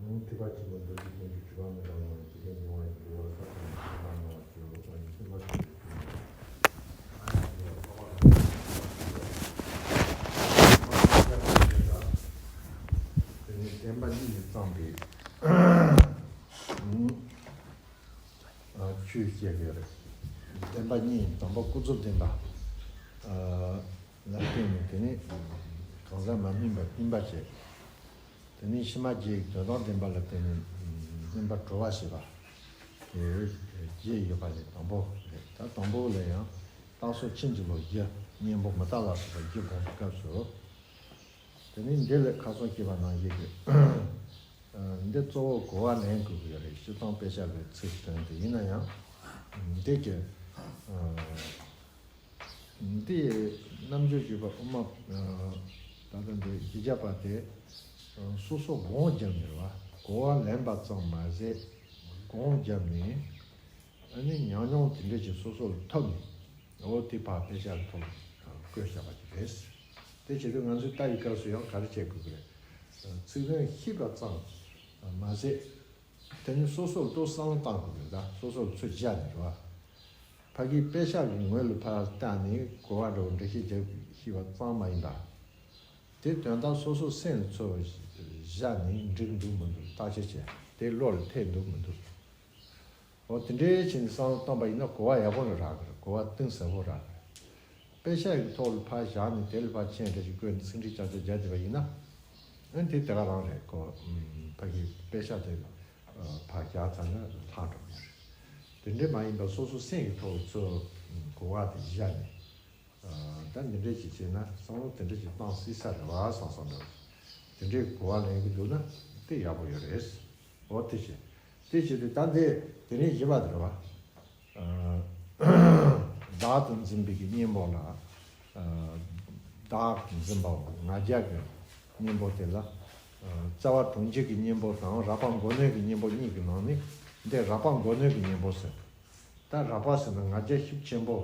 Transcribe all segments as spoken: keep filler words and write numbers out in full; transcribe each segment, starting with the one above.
ཐེག་པ་ཆེན་པོ་མདོ་རྒྱུད་དོན་གྱི་དྲི་བ་མེད་པ་ཡང་ཇི་སྐད་འབྱུང་བ་ཡི་འགྲོ་བ་ས་དང་ཤེས་པ་སྣང་བ་ཆེ་བོ་དང་ཉི་ཤུ་མ་ཞིག་དེ་ནས་བསྟན་པ་གཉིས་ནས་བརྩམས་པའི་ཆོས་བཤད་ཀྱི་རེད། བསྟན་པ་གཉིས་དང་པོ་ཀུན་རྫོབ་བསྟན་པ་ལ་བརྟེན་ནས། དེ་ནས་གང་ཟག་མ་སྨིན་པ་སྨིན་པ་བྱས། དེ་ནས་ཕྱི་མ་རྗེས་དོན་དམ་བདེན་པ་ལ་བརྟེན་ནས་སྨིན་པ་གྲོལ་བ་ཞེས་པ་དེ་བརྒྱད་ཡོད་པ་ལས་དང་པོ་རེད། ད་དང་པོ་ལ་ཡང་རྟགས་སོགས་ཕྱིན་ཅི་ལོག་བཞི། གཉེན་པོ་མི་རྟག་ལ་སོགས་པ་བཞི་དགོངས་པའི་སྐབས་སུ། དེ་ནས་འདི་ལས་ཁ་སང་བཤད་པ་ནང་བཞིན་གྱི་འདི་གཙོ་བོ་གོ་བ་ལེན་དགོས་ཀྱི་ཡོད་རེད། སྤྱིར་བཏང་དཔེ་ཆ་ལ་ཚིག་དོན་དེ་ཡིན་ན་ཡང་འདི་གི་འདི་རྣམ་འབྱོར་བརྒྱུད་པ་དབུ་མ། ད་ལྟ་འདི་གཞི་བརྒྱ་པ་དེ་སོ་སོ་སྒོམ་བརྒྱབ་ནས་རེད་བ། གོ་བ་ལེན་པ་ཙམ་མ་ཟད་སྒོམ་བརྒྱབ་ནས། ཨ་ནི་ཉམས་མྱོང་དེ་འདྲ་ཞིག་སོ་སོ་ལ་ཐོབ་ནས། འོ་དེ་ཕར་དཔེ་ཆ་ལ་ཐོགས་བཀོད་བཞག་པ་དེ་རེད། དེ་བྱེད་དུས་ང་ཚོས་ལྟ་ཡི་སྐབས་སུ་ཡང་ག་རེ་བྱེད་དགོས་ཀྱི་རེད། ཚིག་དོན་ཤེས་པ་ཙམ་མ་ཟད། དེ་ནི་སོ་སོར་ལྟོས་བསམ་བློ་བཏང་དགོས་རེད། ད་སོ་སོར་ཚུར་བཞག་ནས་རེད་བ། ཕ་གིའི་དཔེ་ཆ་གི་ངོས་ལ་ཕར་བལྟས་ནས་གོ་བ་འདྲ་བོ་འགྲེལ་བཤད་རྒྱབ་ཤེས་པ་ཙམ་མ་ཡིན་པ། དེ་དོན་དག་སོ་སོའི་སེམས་ལ་ཚུར་བཞག་ནས་འགྲིག་འདུག་མི་འདུག་བརྟག་དཔྱད་བྱས། དེ་བློ་ལ་འཐད་འདུག་མི་འདུག་འོ་དེ་འདྲའི་ཕྱིན་བསམ་བློ་བཏང་པ་ཡིན་ན་གོ་བ་ཡག་པོ་རང་རག་གི་རེད། གོ་བ་གཏིང་ཟབ་པོ་རག་གི་རེད། དཔེ་ཆ་ཡི་ཐོག་ལ་ཕར་བཞག་ནས་དེ་ལ་ཕར་མཆན་འདྲ་ཞིག་བཀོད་ནས་ཚིག་འགྲེལ་རྐྱང་རྐྱང་རྒྱག་བསྡད་པ་ཡིན་ན། ཨ་ནི་དེ་དེ་ག་རང་རེད་ཁོ། ཕ་གི་དཔེ་ཆ་དེ་ལ་ཕར་བཞག་ཚར་ན་ལྷག་འགྲོ་གི་རེད། དེ་འདྲ་མ་ཡིན་པར་སོ་སོ་སེམས་ཀྱི་ཐོག་ལ་ཚུར་གོ་བ་དེ་བཞག་ནས། ད་འདི་འདྲ་ཞིག་བྱས་ན་བསམ་བློ་དེ་འདྲ་ཞིག་བཏང་སྲིད་ས་རེད་བ་བསམ་བསམ་འདྲ། དེ་འདྲའི་གོ་བ་ལེན་གྱི་འདུག་ན་དེ་ཡག་པོ་ཡོད་རེད། འོ་དེ་བྱས། དེ་བྱས་དུས་ད་འདི་དེ་རིང་བཞི་པ་དེ་རེད་བ། བདག་ཏུ་འཛིན་པའི་གི་གཉེན་པོ་ལ། བདག་ཏུ་འཛིན་པའོ་ང་རྒྱལ་གྱི་གཉེན་པོ་དེ་ལ། རྩ་བ་གྲོང་ཁྱེར་གྱི་གཉེན་པོ་དང་རགས་པ་མགོ་གནོན་གྱི་གཉེན་པོ་གཉིས་ཀྱི་ནང་ནས་འདི་རགས་པ་མགོ་གནོན་གྱི་གཉེན་པོ་ཟེར། ད་རགས་པ་ཟེར་ན་ང་རྒྱལ་ཤུགས་ཆེན་པོ་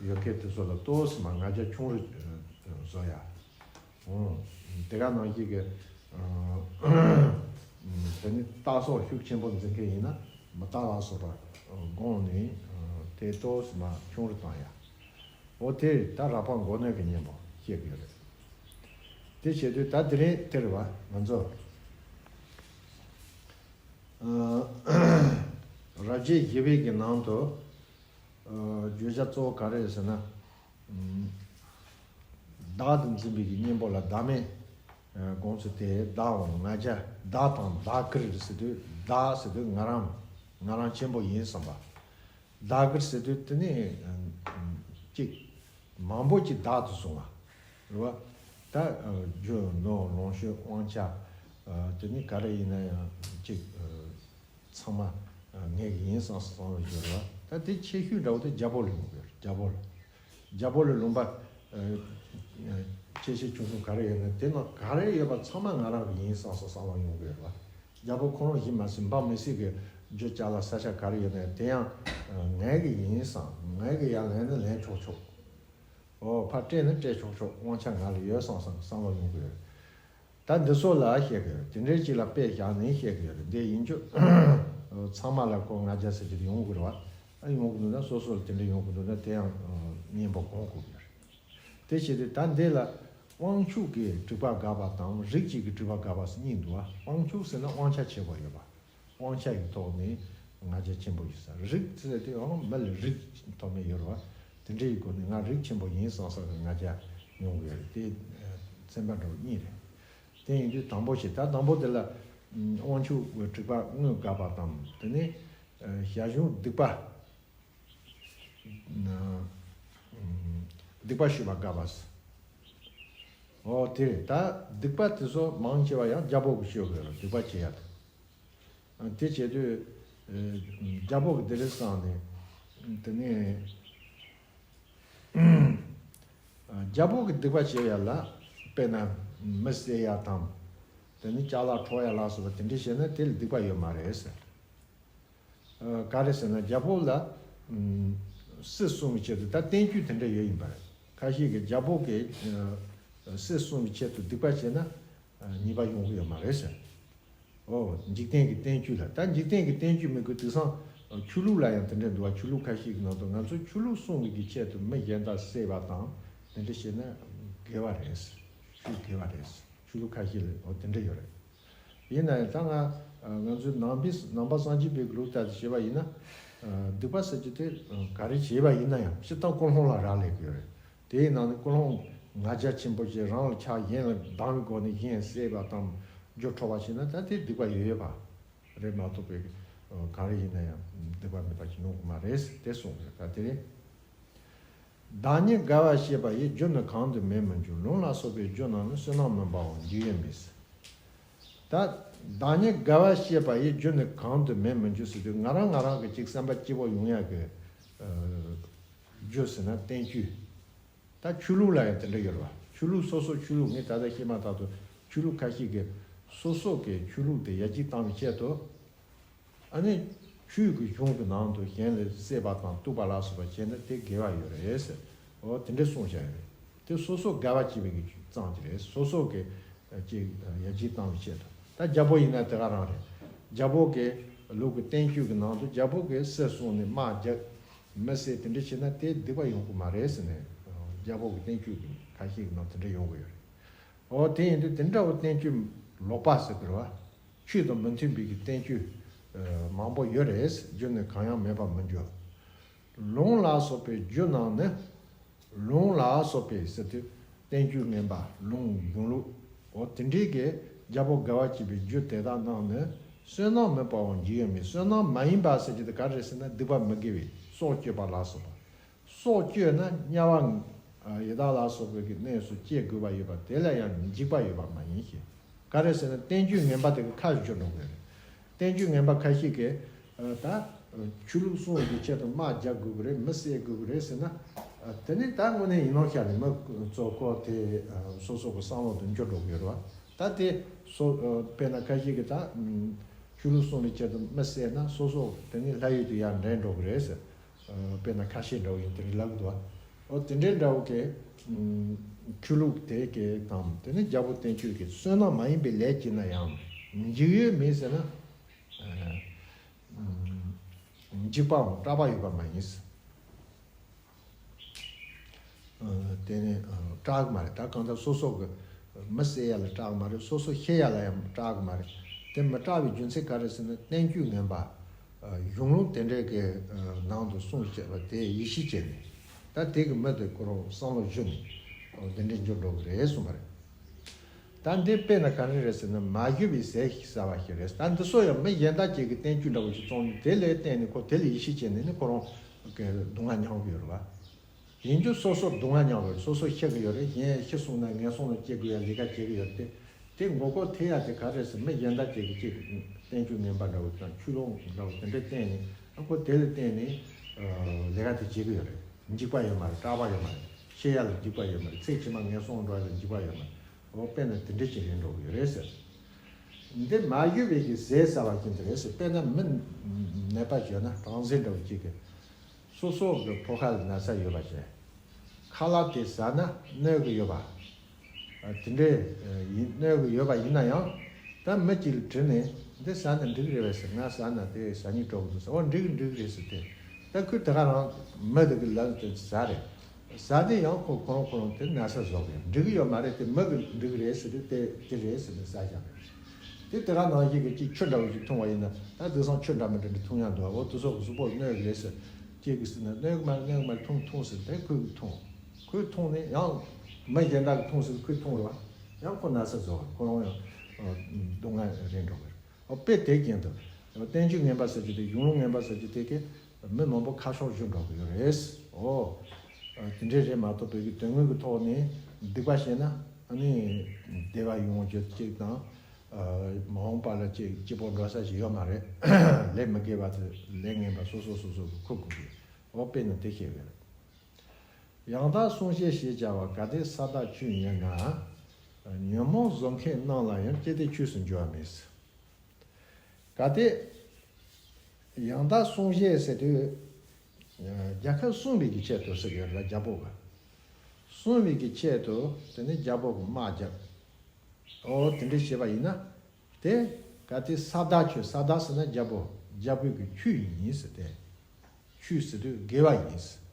ཡོད་མཁན་དེ་ཚོ་ལ་ལྟོས་ཟེར་མ་ང་རྒྱལ་ཆུང་རུ་བཟོ་ཡ། འོ། དེ་ག་ནང་བཞིན་གྱི། དེ་ནི་རྟགས་སོགས་ཤུགས་ཆེན་པོ་འཛིན་མཁན་ཡིན་ན་མི་རྟག་ལ་སོགས་པ་དགོངས་ནས་དེ་ལྟོས་ཟེར་མ་ཆུང་རུ་བཏང་ཡ། འོ་དེ་ད་རགས་པ་མགོ་གནོན་གྱི་གཉེན་པོ་བཤད་ཀྱི་ཡོད་རེད། དེ་བྱེད་དུས་ད་དེ་རིང་དེ་རེད་བ་ང་ཚོ། རབ་བྱེད་བཞི་པའི་གི་ནང་དུ། བརྗོད་བྱ་གཙོ་བོ་ག་རེ་རེད་ཟེར་ན། བདག་ཏུ་འཛིན་པའི་གི་གཉེན་པོ་ལ་བདག་མེད་དགོངས་ཚུལ་དེ་བདག་འོང་ང་རྒྱལ་བདག་དང་བདག་གིར་ཟེར་དུས་བདག་ཟེར་དུས་ང་རང་ང་རང་ཆེན་པོ་ཡིན་བསམ་པ། བདག་གིར་ཟེར་དུས་དེ་ནི་གཅིག་མང་པོ་ཅིག་བདག་ཏུ་བཟུང་བ། རེད་བ། ད་རྒྱུ་ནོར་ལོངས་སྤྱོད་དབང་ཆ། དེ་ནི་ག་རེ་ཡིན་ན་ཡང་གཅིག་ཚང་མ་ངའི་གི་ཡིན་བསམ་བསམ་བློ་ཡོད་རེད་བ། ད་དེ་ཆེ་ཤོས་འདྲ་བོ་དེ་རྒྱལ་པོ་ལ་ཡོང་གི་ཡོད་རེད། རྒྱལ་པོ་ལ། རྒྱལ་པོ་ལ་ལུང་པ་ཆེ་ཆེ་ཆུང་ཆུང་ག་རེ་ཡོད་ན་དེ་ནང་ག་རེ་ཡོད་པ་ཚང་མ་ང་རང་གི་ཡིན་བསམ་བསམ་བསམ་བློ་ཡོང་གི་ཡོད་རེད་བ། རྒྱལ་པོ་ཁོ་རང་གཞི་མ་ཟིན་འབངས་མི་སེར་གི་རྒྱུ་ཅ་ལག་ས་ཆ་ག་རེ་ཡོད་ན་དེ་ཡང་ངའི་གི་ཡིན་བསམ། ངའི་གི་ཡར་ལེན་ན་ལེན་ཆོག་ཆོག་འོ་ཕར་སྤྲད་ན་སྤྲད་ཆོག་ཆོག་དབང་ཆ་ང་ལ་ཡོད་བསམ་བསམ་བསམ་བློ་ཡོང་གི་ཡོད། ད་འདི་ཚོ་ལ་བཤད་གི་ཡོད། དེ་འདྲའི་ཅིག་ལ་དཔེ་བཞག་ནས་བཤད་གི་ཡོད་རེད། འདི་ཡིན་རྒྱུ་ཚང་མ་ལ་ཁོ་ང་རྒྱལ་ཟེར་གྱི་ཡོང་གི་རེད་བ། ཨ་ཡོང་གི་འདུག་ན་སོ་སོ་ལ་དེ་འདྲ་ཡོང་གི་འདུག་ན་དེ་ཡང་གཉེན་པོ་སྒོམ་དགོས་ཀྱི་རེད། དེ་བྱེད་དུས་ད་འདི་ལ་དབང་ཕྱུག་གི་དྲེགས་པ་དགག་པ་དང་རིགས་གཅིག་གི་དྲེགས་པ་དགག་པ་ཟེར་གཉིས་འདུག་བ། དབང་ཕྱུག་ཟེར་ན་དབང་ཆ་ཆེ་བ་ཡོད་པ། དབང་ཆ་ཡི་ཐོག་ནས་ང་རྒྱལ་ཆེན་པོ་ཡོད་ས། རིགས་ཟེར་དུས་ཨང་མི་ལ་རིགས་ཐོག་ནས་ཡོད་རེད་བ། དེ་འདྲ་ཡི་སྒོ་ནས་ང་རིགས་ཆེན་པོ་ཡིན་བསམ་བསམ་གི་ང་རྒྱལ་ཡོང་གི་ཡོད་རེད། དེ་ཚན་པ་འདྲ་བོ་གཉིས་རེད། དེ་ཡིན་དུས་དང་པོ་བྱེད། ད་དང་པོ་དེ་ལ་དབང་ཕྱུག་གི་དྲེགས་པ་དངོས་དགག་པ་དང་དེ་ནས་ཞར་བྱུང་སྡིག་པ། སྡིག་པ་ཞུས་པ་དགག་པ་ཟེར། འོ་དེ་རེད། ད་སྡིག་པ་དེ་ཚོ་མང་ཆེ་བ་ཡང་རྒྱལ་པོ་གིས་ཞུ་གི་ཡོད་རེད། སྡིག་པ་བྱེད་ཡ་དེ། དེ་བྱེད་དུས་རྒྱལ་པོ་གིས་དེ་རེད་བསམ་ནས་དེ་ནས་རྒྱལ་པོ་གིས་སྡིག་པ་བྱེད་ཡ་ལ་དཔེར་ན་མི་བསད་ཡ་དང་དེ་ནས་ཅ་ལག་འཕྲོག་ཡ་ལ་སོགས་པ་དེ་འདྲ་བྱས་ན་དེ་ལ་སྡིག་པ་ཡོད་མ་རེད་ཟེར། ག་རེ་ཟེར་ན་རྒྱལ་པོ་ལ་སྲིད་སྲུང་གི་ཆེད་དུ་ད་བསྟན་བཅོས་དེ་འདྲ་ཡོད་ཡིན་པ་རེད། ཁ་ཤས་ཀྱིས་རྒྱལ་པོ་གིས་སྲིད་སྲུང་གི་ཆེད་དུ་སྡིག་པ་བྱས་ན་ཉེས་པ་ཡོང་གི་ཡོད་མ་རེད་ཟེར། ཨོ་འཇིག་རྟེན་གྱི་བསྟན་བཅོས་ལ། ད་འཇིག་རྟེན་གྱི་བསྟན་བཅོས་མི་དགོས། དེང་སང་ཆོས་ལུགས་ལ་ཡང་དེ་འདྲ་འདུག་བ། ཆོས་ལུགས་ཁ་ཤས་ཀྱི་ནང་དུ་ང་ཚོ་ཆོས་ལུགས་སྲུང་བའི་གི་ཆེད་དུ་མི་གཞན་དག་བསད་པ་དང་དེ་འདྲ་བྱས་ན་དགེ་བ་རེད། ཆོས་དགེ་བ་རེད། ཆོས་ལུགས་ཁ་ཤས་ལ་ཨོ་དེ་འདྲ་ཡོད་རེད། ཡིན་ན་ཡང་ད་ང་ང་ཚོའི་ནང་པའི་ནང་པ་སངས་རྒྱས་པའི་ལུགས་ལྟར་དུ་བྱས་པ་ཡིན་ན། སྡིག་པ་ཟེར་རྒྱུ་དེ་ག་རེ་བྱས་པ་ཡིན་ན་ཡང་སྤྱིར་བཏང་ཀུན་སློང་ལ་རག་ལས་ཀྱི་ཡོད་རེད། དེའི་ནང་ནས་ཀུན་སློང་ང་རྒྱལ་ཆེན་པོ་ཞིག་རང་ལ་ཆགས། གཞན་ལ་སྡང་བའི་སྒོ་ནས་གཞན་བསད་པ་དང་རྒྱུ་འཕྲོག་པ་བྱས་ན་ད་དེ་སྡིག་པ་ཡོད་ཡོད་པ་རེད་མ་གཏོགས་པའི་ག་རེ་ཡིན་ན་ཡང་སྡིག་པ་མེད་པ་ཞིག་ཡོང་གི་མ་རེད་དེ་གསུངས་རེད། ད་དེ་རིང་བདག་ཉིད་དགའ་བ་བྱས་པ་ཡི། རྒྱུ་ནི་གང་དུ་མེད་མི་འགྱུར། ལུང་ལ་སོགས་པའི་རྒྱུ་རྣམས་ནི། བསོད་ནམས་མིན་པའང་འཇིག་ཡོད་མིན། ད་བདག་ཉིད་དགའ་བ་བྱས་པ་ཡི། རྒྱུ་ནི་གང་དུ་མེད་མི་འགྱུར་ཟེར་དུས་ང་རང་ང་རང་གི་ཅིག་བསམ་པ་སྐྱིད་པོ་ཡོང་ཡག་གི་རྒྱུ་ཟེར་ན་བསྟན་བཅོས། ད་ཆོས་ལུགས་ལ་ཡང་དེ་འདྲ་ཡོད་རེད་བ། ཆོས་ལུགས་སོ་སོ་ཆོས་ལུགས་ངས་ད་ལྟ་བཤད་མ་ཐག་ཏུ་ཆོས་ལུགས་ཁ་ཤས་ཀྱིས་སོ་སོ་གི་ཆོས་ལུགས་དེ་ཡར་རྒྱས་བཏང་བའི་ཆེད་དུ། ཨ་ནི་ཆོས་ཀྱི་གཞུང་གི་ནང་དུ་གཞན་ལ་བསད་པ་དང་གཏུབ་པ་ལ་སོགས་པ་བྱས་ན་དེ་དགེ་བ་ཡོད་རེད་ཟེར། འོ་དེ་འདྲ་གསུངས་བཞག་ཡོད་རེད། དེ་སོ་སོ་དགའ་བ་སྐྱེ་བའི་གི་ཙམ་གྱི་རེད། སོ་སོ་གི་ཅིག་ཡར་རྒྱས་བཏང་བའི་ཆེད་དུ། ད་རྒྱལ་པོ་ཡིན་ན་དེ་ག་རང་རེད། རྒྱལ་པོ་གི་ལུགས་ཀྱི་བསྟན་བཅོས་ཀྱི་ནང་དུ་རྒྱལ་པོ་གི་སྲིད་སྲུང་ནས་དམག་རྒྱག་མི་བསད་དེ་འདྲ་བྱས་ན་དེ་སྡིག་པ་ཡོང་གི་མ་རེད་ཟེར་ནས། རྒྱལ་པོ་གི་བསྟན་བཅོས་ཀྱི་ཁ་ཤས་ཀྱི་ནང་དེ་འདྲ་ཡོང་གི་ཡོད་རེད། འོ་དེ་ཡིན་དུས་དེ་འདྲ་བོ་བསྟན་བཅོས་ལོག་པ་ཟེར་གི་རེད་བ། ཆོས་དང་མི་མཐུན་པའི་གི་བསྟན་བཅོས་མང་པོ་ཡོད་རེད། རྒྱུ་ནི་གང་ཡང་མེད་པར་མི་འགྱུར། ལུང་ལ་སོགས་པའི་རྒྱུ་རྣམས་ནི། ལུང་ལ་སོགས་པའི་ཟེར་དུས་བསྟན་བཅོས་ངན་པ་ལུང་གཞུང་ལུགས། འོ་དེ་འདྲའི་གི་རྒྱལ་པོ་དགའ་བ་སྐྱེ་བའི་རྒྱུ་དེ་དག་རྣམས་ནི། བསོད་ནམས་མིན་པའང་འཇིག་ཡོད་མིན། བསོད་ནམས་མ་ཡིན་པ་ཟེར་རྒྱུ་དེ་ག་རེ་རེད་ཟེར་ན་སྡིག་པ་མི་དགེ་བའི་སྲོག་གཅོད་པ་ལ་སོགས་པ། སྲོག་གཅོད་ན་དམྱལ་བ་ཡི་དྭགས་ལ་སོགས་པའི་གི་གནས་སུ་སྐྱེ་དགོས་པ་ཡོད་པ་དེ་ལ་ཡང་འཇིགས་པ་ཡོད་པ་མ་ཡིན་ཞེས། ག་རེ་ཟེར་ན་བསྟན་བཅོས་ངན་པ་དེ་གི་ཁ་བསྒྱུར་འགྲོ་དགོས་རེད། བསྟན་བཅོས་ངན་པ་ཁ་ཤས་ཀྱིས་ད་ཆོས་ལུགས་སྲུང་བའི་ཆེད་དུ་དམག་རྒྱག་དགོས་ཀྱི་རེད། མི་བསད་དགོས་ཀྱི་རེད་ཟེར་ན། དེ་ནི་ད་དངོས་གནས་ཡིན་ནོ་ཤར་ནས་མི་ཚོ་ཁོ་དེ་སོ་སོ་གི་བསམ་བློ་དུ་འགྱུར་འགྲོ་གི་ཡོད་རེད་བ། ད་དེ་སོ་དཔེར་ན་ཁ་ཤས་ཀྱིས་ད་ཆོས་ལུགས་སྲུང་བའི་ཆེད་དུ་མི་བསད་ན་སོ་སོ་དེ་ནི་ལྷ་ཡུལ་དུ་ཡར་འདྲེན་འགྲོ་གི་རེད་ཟེར། དཔེར་ན་ཁ་ཤས་འདྲ་བོ་ཡིན་དེ་འདྲ་ལབ་འདུག་བ། འོ་དེ་འདྲའི་འདྲ་བོ་གི་ཆོས་ལུགས་དེ་གི་དང་དེ་ནི་རྒྱལ་པོ་བསྟན་བཅོས་ཀྱི་བསོད་ནམས་མ་ཡིན་པའི་ལས་བགྱིས་ན་ཡང་འཇིགས་ཡོད་མིན་ཟེར་ན། འཇིགས་པའམ་སྐྲག་པ་ཡོད་པ་མ་ཡིན། དེ་ནི་སྐྲག་གི་མ་རེད། ད་གང་ལྟར་སོ་སོ་གི་མི་བསད་ཡ་ལ་སྐྲག་གི་མ་རེད། སོ་སོ་ཤི་ཡ་ལ་ཡང་སྐྲག་གི་མ་རེད། དེ་མི་སྐྲག་པའི་རྒྱུ་མཚན་ག་རེ་ཟེར་ན་བསྟན་བཅོས་ངན་པ་གཞུང་ལུགས་དེ་འདྲའི་གི་ནང་དུ་གསུངས་བྱས་པ་དེ་ཡིད་ཆེས་བྱས་ནས་ད་དེ་གི་མི་དེ་ཁོ་རང་བསམ་བློ་གཞི་ནས་འདི་འདྲའི་འགྱུར་འགྲོ་གི་རེད་གསུངས་པ་རེད། ད་འདི་དཔེར་ན་ག་རེ་རེད་ཟེར་ན་མ་གྱུར་པའི་ཟས་ཤིག་ཟ་བ་ཞིག་རེད། ད་འདི་ཚོ་ཡང་མི་གཞན་དག་ཅིག་གིས་བསྟན་བཅོས་འདྲ་བོ་ཞིག་བཙོང་ནས་དེ་ལ་བརྟེན་ནས་ཁོ་དེ་ལ་ཡིད་ཆེས་བྱས་ནས་ནི་ཁོ་རང་གི་སྡུག་བསྔལ་མྱངས་ཀྱི་ཡོད་རེད་བ། ཡིན་རྒྱུ་སོ་སོ་སྡུག་བསྔལ་མྱངས་པ་རེད། སོ་སོ་ཤི་གི་ཡོད་རེད། གཞན་ཤི་སོང་ན་ངན་སོང་ལ་སྐྱེ་དགོས་ཡ་ལས་ཀ་བྱེད་གི་ཡོད་རེད་དེ། དེ་མགོ་སྐོར་ཐེབས་ཡ་དེ་ག་རེད་ཟེར་མི་གཞན་དག་ཅིག་གིས་ཅིག་བསྟན་བཅོས་ངན་པ་འདྲ་བོ་དང་ཆོས་ལུགས་འདྲ་བོ་དེ་འདྲ་བསྟན་ནས་ཨ་ཁོ་དེ་ལ་བརྟེན་ནས་ལས་ཀ་དེ་བྱེད་གི་ཡོད་རེད། འཇིགས་པ་ཡོད་མ་རེད། སྐྲག་པ་ཡོད་མ་རེད། ཤི་ཡ་ལ་འཇིགས་པ་ཡོད་མ་རེད། ཚེ་ཕྱི་མ་ངན་སོང་འགྲོ་ཡ་ལ་འཇིགས་པ་ཡོད་མ་རེད། འོ་དཔེར་ན་དེ་འདྲ་ཅིག་རེད་འགྲོ་གི་ཡོད་རེད་ཟེར། འདི་མ་གྱུར་པའི་གི་ཟས་ཟ་བ་ཅན་དེ་རེད་ཟེར། དཔེར་ན་མི་ནད་པ་བྱས་ན་གྲང་ཟས་འདྲ་བོ་ཅིག་གི་སོ་སོ་གི་ཕོ་ཁ་ལ་ན་ཚ་ཡོད་པ་བྱས། ཁ་ལག་དེ་ཟ་ན་གནོད་གི་ཡོད་པ། ཨ་དེ་འདྲའི་ཡིན་གནོད་གི་ཡོད་པ་ཡིན་ན་ཡང་། ད་མི་གཅིག་ལ་དྲིས་ནས་འདི་ཟ་ན་འགྲིག་གི་རེད་པས་ཟེར། ང་ཟ་ན་དེ་ཟ་སྙིང་བྲོ་གི་འདུག་ཟེར། འོ་འགྲིག་འགྲིག་རེད་ཟེར་དེ། ད་ཁོས་དེ་ག་རང་མི་དེ་གི་ལབ་དེ་ཟ་རེད། ཟ་དེ་ཡང་ཁོ་ཁོ་རང་ཁོ་རང་དེ་ན་ཚ་བཟོ་གི་འགྲིག་གི་ཡོད་མ་རེད། དེ་མི་གི་འགྲིག་གི་རེད་ཟེར་དུས་དེ་དེ་རེད་ཟེར་ནས་ཟ་བཞག་རེད། དེ་དེ་ག་ནང་བཞིན་གི་གཅིག་ཆུ་འདྲ་བོ་ཞིག་འཐུང་བ་ཡིན་ན་ད་དེང་སང་ཆུ་འདྲ་མི་འདྲ་འདྲ་འཐུང་ཡང་འདུག་འོ་དེ་ཚོ་གི་གཟུགས་པོ་གནོད་གི་རེད་ཟེར། གཅིག་གིས་ཟེར་ན་གནོད་གི་མ་རེད། གནོད་གི་མ་རེད། འཐུང་འཐུང་ཟེར། དེ་ཁོས་གི་འཐུང་། ཁོས་འཐུང་ནས་ཡང་མི་གཞན་དག་གིས་འཐུང་ཟེར་ཁོས་འཐུང་རེད་བ། ཡང་ཁོ་ན་ཚ་བཟོ་བ། ཁོ་རང་ཡང་སྡུག་བསྔལ་རེད་འགྲོ་གི་རེད། འོ་དཔེ་དེ་གྱེན་དུ་བསྟན་བཅོས་ངན་པ་ཟེར་རྒྱུ་དེ་གཞུང་ལུགས་ངན་པ་ཟེར་རྒྱུ་དེ་གི་མི་མང་པོ་ཁ་ཕྱོགས་བཅུ་འགྲོ་གི་ཡོད་རེད། འོ་དེ་འདྲས་རེད་མ་གཏོགས་པའི་གི་དོན་དངོས་ཀྱི་ཐོག་ནས་སྡིག་པ་བྱས་ན་ཨ་ནི་བདེ་བ་ཡོང་རྒྱུ་གཅིག་དང་། མ་འོངས་པ་ལ་ཅིག་སྐྱིད་པོ་འགྲོ་ས་ཞིག་ཡོད་མ་རེད། ལས་མི་དགེ་བ་དེ་ལས་ངན་པ་སོ་སོ་སོ་སོ་གི་འཁུར་དགོས་ཀྱི། འོ་དཔེ་ནི་དེ་བཤད་ཡོད། ཡང་དག་བསྲུང་བྱའི་ཞེས་བྱ་བ། གལ་ཏེ་ས་བདག་ཁྱོད་ཉིད་ང་། ཉོན་མོངས་གཟུགས་མཁན་རྣམས་ལ་ཡང་། ཅི་སྟེ་ཆོས་སུ་འགྱུར་བ་མེད། གལ་ཏེ་ཡང་དག་བསྲུང་བྱའི་ཟེར་དུས། རྒྱལ་ཁབ་བསྲུང་བའི་གི་ཆེད་དུ་ཟེར་ཡོད་ལ་རྒྱལ་པོ་ག་བསྲུང་བའི་གི་ཆེད་དུ་དེ་ནི་རྒྱལ་པོ་གི་དམག་རྒྱབ། འོ་དེ་འདྲ་བྱས་པ་ཡིན་ན། དེ་ གལ་ཏེ་ས་བདག་ཁྱོད། ས་བདག་ཟེར་ན་རྒྱལ་པོ། རྒྱལ་པོ་གི་ཁྱོད་ཡིན་ཟེར་ཏེ། ཁྱོད་ཟེར་དུས་དགེ་བ་ཡིན་ཟེར།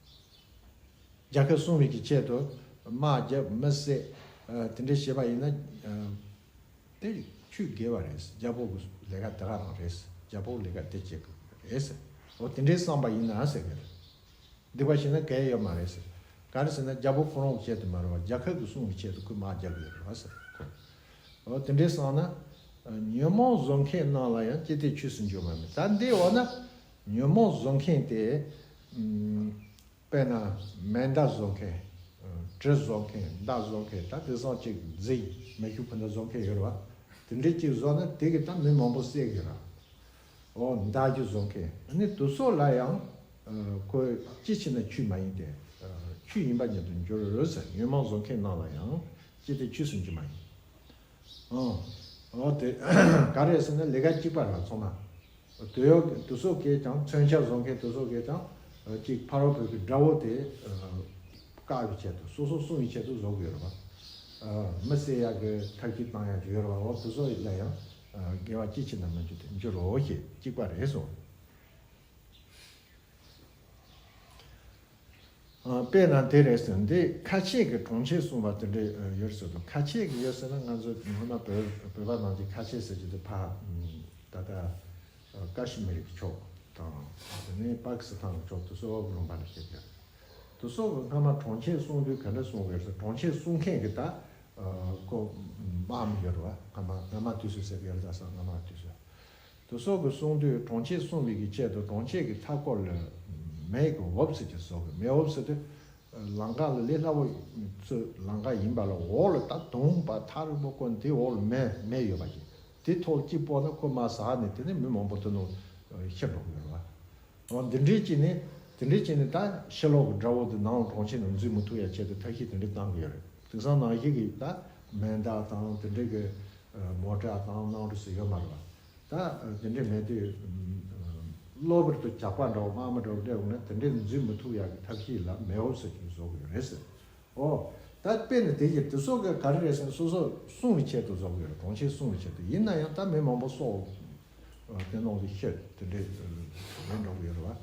རྒྱལ་ཁབ་སྲུང་བའི་གི་ཆེད་དུ་དམག་རྒྱབ་མི་བསད། ཨ། དེ་འདྲ་བྱས་པ་ཡིན་ན། ཨ། དེ་ཁྱོད་དགེ་བ་རེད། རྒྱལ་པོ་གི་ལས་ཀ་དེ་ག་རང་རེད། རྒྱལ་པོ་ལས་ཀ་དེ་བྱེད་དགོས་རེད། འོ་དེ་འདྲའི་བསམ་པ་ཡིན་ན་ཟེར་གི་རེད། སྡིག་པ་བྱས་ན་གལ་ཡོད་མ་རེད་ཟེར། ག་རེ་ཟེར་ན་རྒྱལ་པོ་ཁོ་རང་གི་ཆེད་དུ་མ་རེད་བ། རྒྱལ་ཁབ་ཀྱི་སྲུང་བའི་ཆེད་དུ་ཁོས་དམག་རྒྱག་གི་ཡོད་རེད་བ་ཟེར། འོ་དེ་འདྲའི་བསམ་ན། ཉོན་མོངས་བཟོ་མཁན་རྣམས་ལ་ཡང་། ཅི་སྟེ་ཆོས་སུ་འགྱུར་བ་མེད། ད་འདི་འོ་ན་ཉོན་མོངས་བཟོ་མཁན་དེ། ཨམ། དཔེར་ན་མེ་མདའ་བཟོ་མཁན། ཨ། གྲི་བཟོ་མཁན། མདའ་བཟོ་མཁན། ད་དེང་སང་ཅིག་རྫས་མེ་ཤུགས་འཕུར་མདའ་བཟོ་མཁན་ཡོད་རེད་བ། དེ་འདྲའི་ཅིག་བཟོ་ན་དེ་གིས་ད་མི་མང་པོ་བསད་གི་རེད། འོ་མདའ་རྒྱུ་བཟོ་མཁན། ཨ་ནི་དེ་ཚོ་ལ་ཡང་། ཨ། ཁོས་ཅི་བྱས་ན་ཆོས་མ་ཡིན་ཏེ། ཨ། ཆོས་ཡིན་པ་ཉིད་དུ་འགྱུར་ཟེར། ཉོན་མོངས་བཟོ་མཁན་རྣམས་ལ་ཡང་། ཅི་སྟེ་ཆོས་སུ་འགྱུར་མ་ཡིན། ཨ། འོ་དེ་ག་རེ་ཟེར་ན་ལས་ཀ་གཅིག་པ་རེད་ཚང་མ། དེ་ཡོ་དེ་ཚོ་གིས་ཀྱང་། མཚོན་ཆ་བཟོ་མཁན་དེ་ཚོ་གིས་ཀྱང་། ཨ། ཅིག་ཕ་རོལ་པོ་གི་དགྲ་བོ་དེ། ཨ། བཀག་པའི་ཆེད་དུ། སོ་སོ་སྲུང་བའི་ཆེད་དུ་བཟོ་གི་ཡོད་རེད་བ། ཨ། མི་བསད་ཡག་གི་ཐབས་ཤེས་བཏང་ཡག་ཅིག་ཡོད་རེད་བ། འོ་དེ་ཚོ་ལ་ཡང་། ཨ། དགེ་བ་ཅི་བྱས་ན་མི་འགྱུར་ཏེ་འགྱུར་རོ་ཞེས། གཅིག་པ་རེད་གསུངས། ཨ། དཔེར་ན་དེ་རེད་ཟེར། འདི་ཁ་ཆེ་གི་གྲོང་ཁྱེར་སྲུང་བ་དེ་འདྲ་ཡོད་ཟེར་དུས། ཁ་ཆེ་གི་ཡོད་ཟེར་ན། ང་ཚོ་སྔོན་མ་བོད་བོད་པ་ནང་གི་ཁ་ཆེ་ཟེར་གྱི་འདུག་ཕ། ད་ལྟ་ཀ་ཤི་མིར་གྱི་ཕྱོགས་དང་། དེ་ནས་པ་ཀི་སི་ཐན་གྱི་ཕྱོགས་དེ་ཚོ་ལུང་པ་ལ་བཤད་ཀྱི་རེད། དེ་ཚོ་གི་སྔ་མ་གྲོང་ཁྱེར་སྲུང་དུས་ག་འདྲ་སྲུང་གི་ཡོད་ཟེར། གྲོང་ཁྱེར་སྲུང་མཁན་གྱི་ད། ཨ། ཁོ་དམག་མི་ཡོད་རེད་བ། སྔ་མ་སྔ་མ་དུས་སུ་ཟེར་གི་ཡོད་རེད། ད་སྔ་མ་དུས་སུ། དེ་ཚོ་གི་སྲུང་དུས་གྲོང་ཁྱེར་སྲུང་བའི་གི་ཆེད་དུ་གྲོང་ཁྱེར་གི་མཐའ་སྐོར་ལ་མེ་གི་འོབས་ཟེར་གྱི་བཟོ་གི། མེ་འོབས་ཟེར་དུས་ལམ་ཁ་ལ་ལས་སླ་པོ་ཚོའི་ལམ་ཁ་ཡིན་པ་ལ། འོག་ལ་ད་དུང་ཕར་ཐག་རིང་པོ་བརྐོས། དེའི་འོག་ལ་མེ་མེ་ཡོད་པ་ཅིག་དེ་ཐོག་ལ་གཅིག་སྤོ་ན་ཁོ་མར་ཟག་ནས། དེ་ནས་མི་མང་པོ་དེ་ནང་ཤི་འགྲོ་གི་ཡོད་རེད་བ། འོ་འདི་འདྲའི་བྱས་ནས། དེ་འདྲའི་བྱས་ནས་ད་ཕྱི་ལོགས་ཀྱི་དགྲ་བོ་དེ་ནང་གྲོང་ཁྱེར་ནང་འཛུལ་མི་ཐུབ་ཡ་ཆེད་དུ་ཐབས་ཤེས་དེ་འདྲ་བཏང་གི་ཡོད་རེད། དེང་སང་ནང་བཞིན་གྱི་ད་མེ་མདའ་དང་དེ་འདྲའི་གི་མོ་ཊ་དང་གནམ་གྲུ་ཟེར་ཡོད་མ་རེད་བ། ད་དེ་འདྲའི་མེད་དུས། གློ་བུར་དུ་ཇག་པ་འདྲ་བོ་དམག་མི་འདྲ་བོ་སླེབས་འོང་ན་དེ་འདྲའི་འཛུལ་མི་ཐུབ་ཡ་གི་ཐབས་ཤེས་ལ་མེ་འོབས་ཟེར་གྱི་བཟོ་གི་ཡོད་རེད་ཟེར། ཨོ། ད་དཔེ་ནི་དེ་བཞིན་དེ་ཚོ་གི་ག་རེ་རེད་ཟེར་ན། སོ་སོ་སྲུང་བའི་ཆེད་དུ་བཟོ་གི་ཡོད་རེད། གྲོང་ཁྱེར་སྲུང་བའི་ཆེད་དུ། ཡིན་ན་ཡང་ད་མི་མང་པོ་སྲོག་དེ་ནང་དུ་ཤི་དེ་འདྲའི་ལས་འགྲོ་གི་ཡོད་རེད་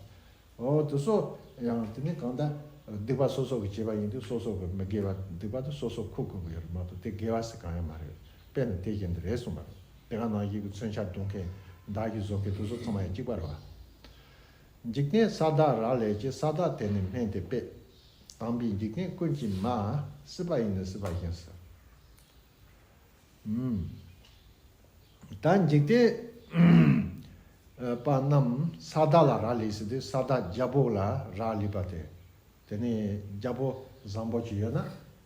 བ། ཨོ་དེ་ཚོ་ཡང་དེ་ནི་གང་ལྟར་སྡིག་པ་སོ་སོ་གི་བྱས་པ་ཡིན་དུས། སོ་སོ་གི་མི་དགེ་བ་སྡིག་པ་དེ་སོ་སོ་འཁུར་དགོས་ཀྱི་ཡོད་རེད་མ་གཏོགས། དེ་དགེ་བ་ཟེར་གང་ཡང་མ་རེད། དཔེ་ནི་དེ་བཞིན་དུ་རེད་གསུངས་པ་རེད། དེ་ག་ནང་བཞིན་གྱི་མཚོན་ཆ་རྡུང་མཁན། མདའ་གི་བཟོ་མཁན། དེ་ཚོ་ཚང་མ་ཡང་གཅིག་པ་རེད་བ། འཇིག་རྟེན་ས་བདག་རག་ལས་ཀྱི། ས་བདག་དེ་ནི་སྨན་དེ་པས། དམ་པའི་འཇིག་རྟེན་ཀུན་གྱི་མ། སྲིད་པ་ཡིས་ནི་སྲིད་པ་བཞིན་ཟེར། ཨུམ། ད་འཇིག་རྟེན་པ་རྣམས་ས་བདག་ལ་རག་ལས་ཟེར་དུས། ས་བདག་རྒྱལ་པོ་ལ་རག་ལས་པ་དེ། དེ་ནས་རྒྱལ་པོ་བཟང་པོ་ཅིག་ཡོད་ན།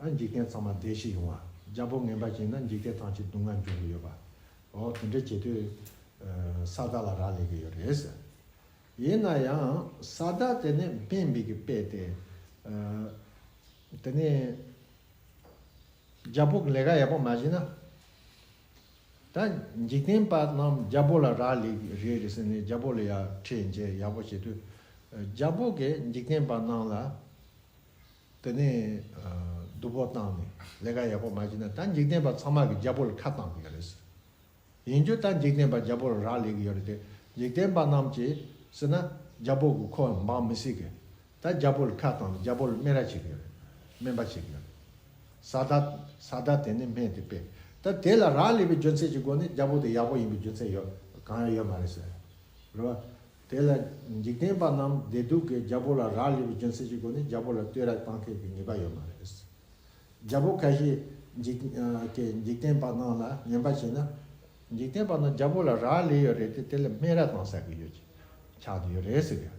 ཨ། འཇིག་རྟེན་ཚང་མ་བདེ་སྐྱིད་ཡོང་བ། རྒྱལ་པོ་ངན་པ་ཅིག་ཡིན་ན་འཇིག་རྟེན་ཐམས་ཅད་སྡུག་བསྔལ་འབྱུང་གི་ཡོད་པ། འོ་དེ་འདྲ་བྱེད་དུས། ཨ། ས་བདག་ལ་རག་ལས་ཀྱི་ཡོད་རེད་ཟེར། ཡིན་ན་ཡང་ས་བདག་དེ་ནི་སྨན་པའི་གི་དཔེ་དེ། ཨ། དེ་ནི་རྒྱལ་པོ་གི་ལས་ཀ་ཡག་པོ་མ་བྱས་ན། ད་འཇིག་རྟེན་པ་རྣམས་རྒྱལ་པོ་ལ་རག་ལས་རེད་རེད་ཟེར་ནས་རྒྱལ་པོ་ལ་ཡ་ཁྲལ་འཇལ་ཡག་པོ་བྱེད་དུས། རྒྱལ་པོ་གིས་འཇིག་རྟེན་པ་རྣམས་ལ་དེ་ནས་སྡུག་པོ་བཏང་ནས་ལས་ཀ་ཡག་པོ་མ་བྱས་ན། ད་འཇིག་རྟེན་པ་ཚང་མ་གིས་རྒྱལ་པོ་ལ་ཁ་བཏང་གི་ཡོད་རེད་ཟེར། ཡིན་རྒྱུ་ད་འཇིག་རྟེན་པ་རྒྱལ་པོ་ལ་རག་ལས་ཀྱི་ཡོད་རེད་དེ། འཇིག་རྟེན་པ་རྣམས་ཀྱིས་ཟེར་ན་རྒྱལ་པོ་གིས་ཁོ་འབག་མི་སྲིད་གི། ད་རྒྱལ་པོ་ལ་ཁ་བཏང་ནས་རྒྱལ་པོ་ལ་སྨན་ར་བྱེད་ཀྱི་ཡོད་རེད། སྨན་པ་བྱེད་ཀྱི་ཡོད་རེད། ས་བདག་ས་བདག་དེ་ནི་སྨན་དེ་པས། ད་དེ་ལ་རག་ལས་པའི་རྒྱུ་མཚན་གྱི་སྒོ་ནས་རྒྱལ་པོ་དེ་ཡག་པོ་ཡིན་པའི་རྒྱུ་མཚན་ཡོད་གང་ཡང་ཡོད་མ་རེད་ཟེར། རེད་བ། དེ་ལ་འཇིག་རྟེན་པ་རྣམས་བདེ་སྡུག་གི་རྒྱལ་པོ་ལ་རག་ལས་པའི་རྒྱུ་མཚན་གྱི་སྒོ་ནས་རྒྱལ་པོ་ལ་བསྟོད་ར་བཏང་མཁན་གྱི་ངེས་པ་ཡོད་མ་རེད། རྒྱལ་པོ་ཁ་ཤས་འཇིག་ཨ་གི་འཇིག་རྟེན་པ་རྣམས་ལ་ངན་པ་བྱས་ན། འཇིག་རྟེན་པ་རྣམས་རྒྱལ་པོ་ལ་རག་ལས་ཡོད་རེད་དེ། དེ་ལ་སྨད་ར་བཏང་ས་གི་ཡོད་ཀྱི་ཆགས་བསྡད་ཡོད་རེད་ཟེར་གི།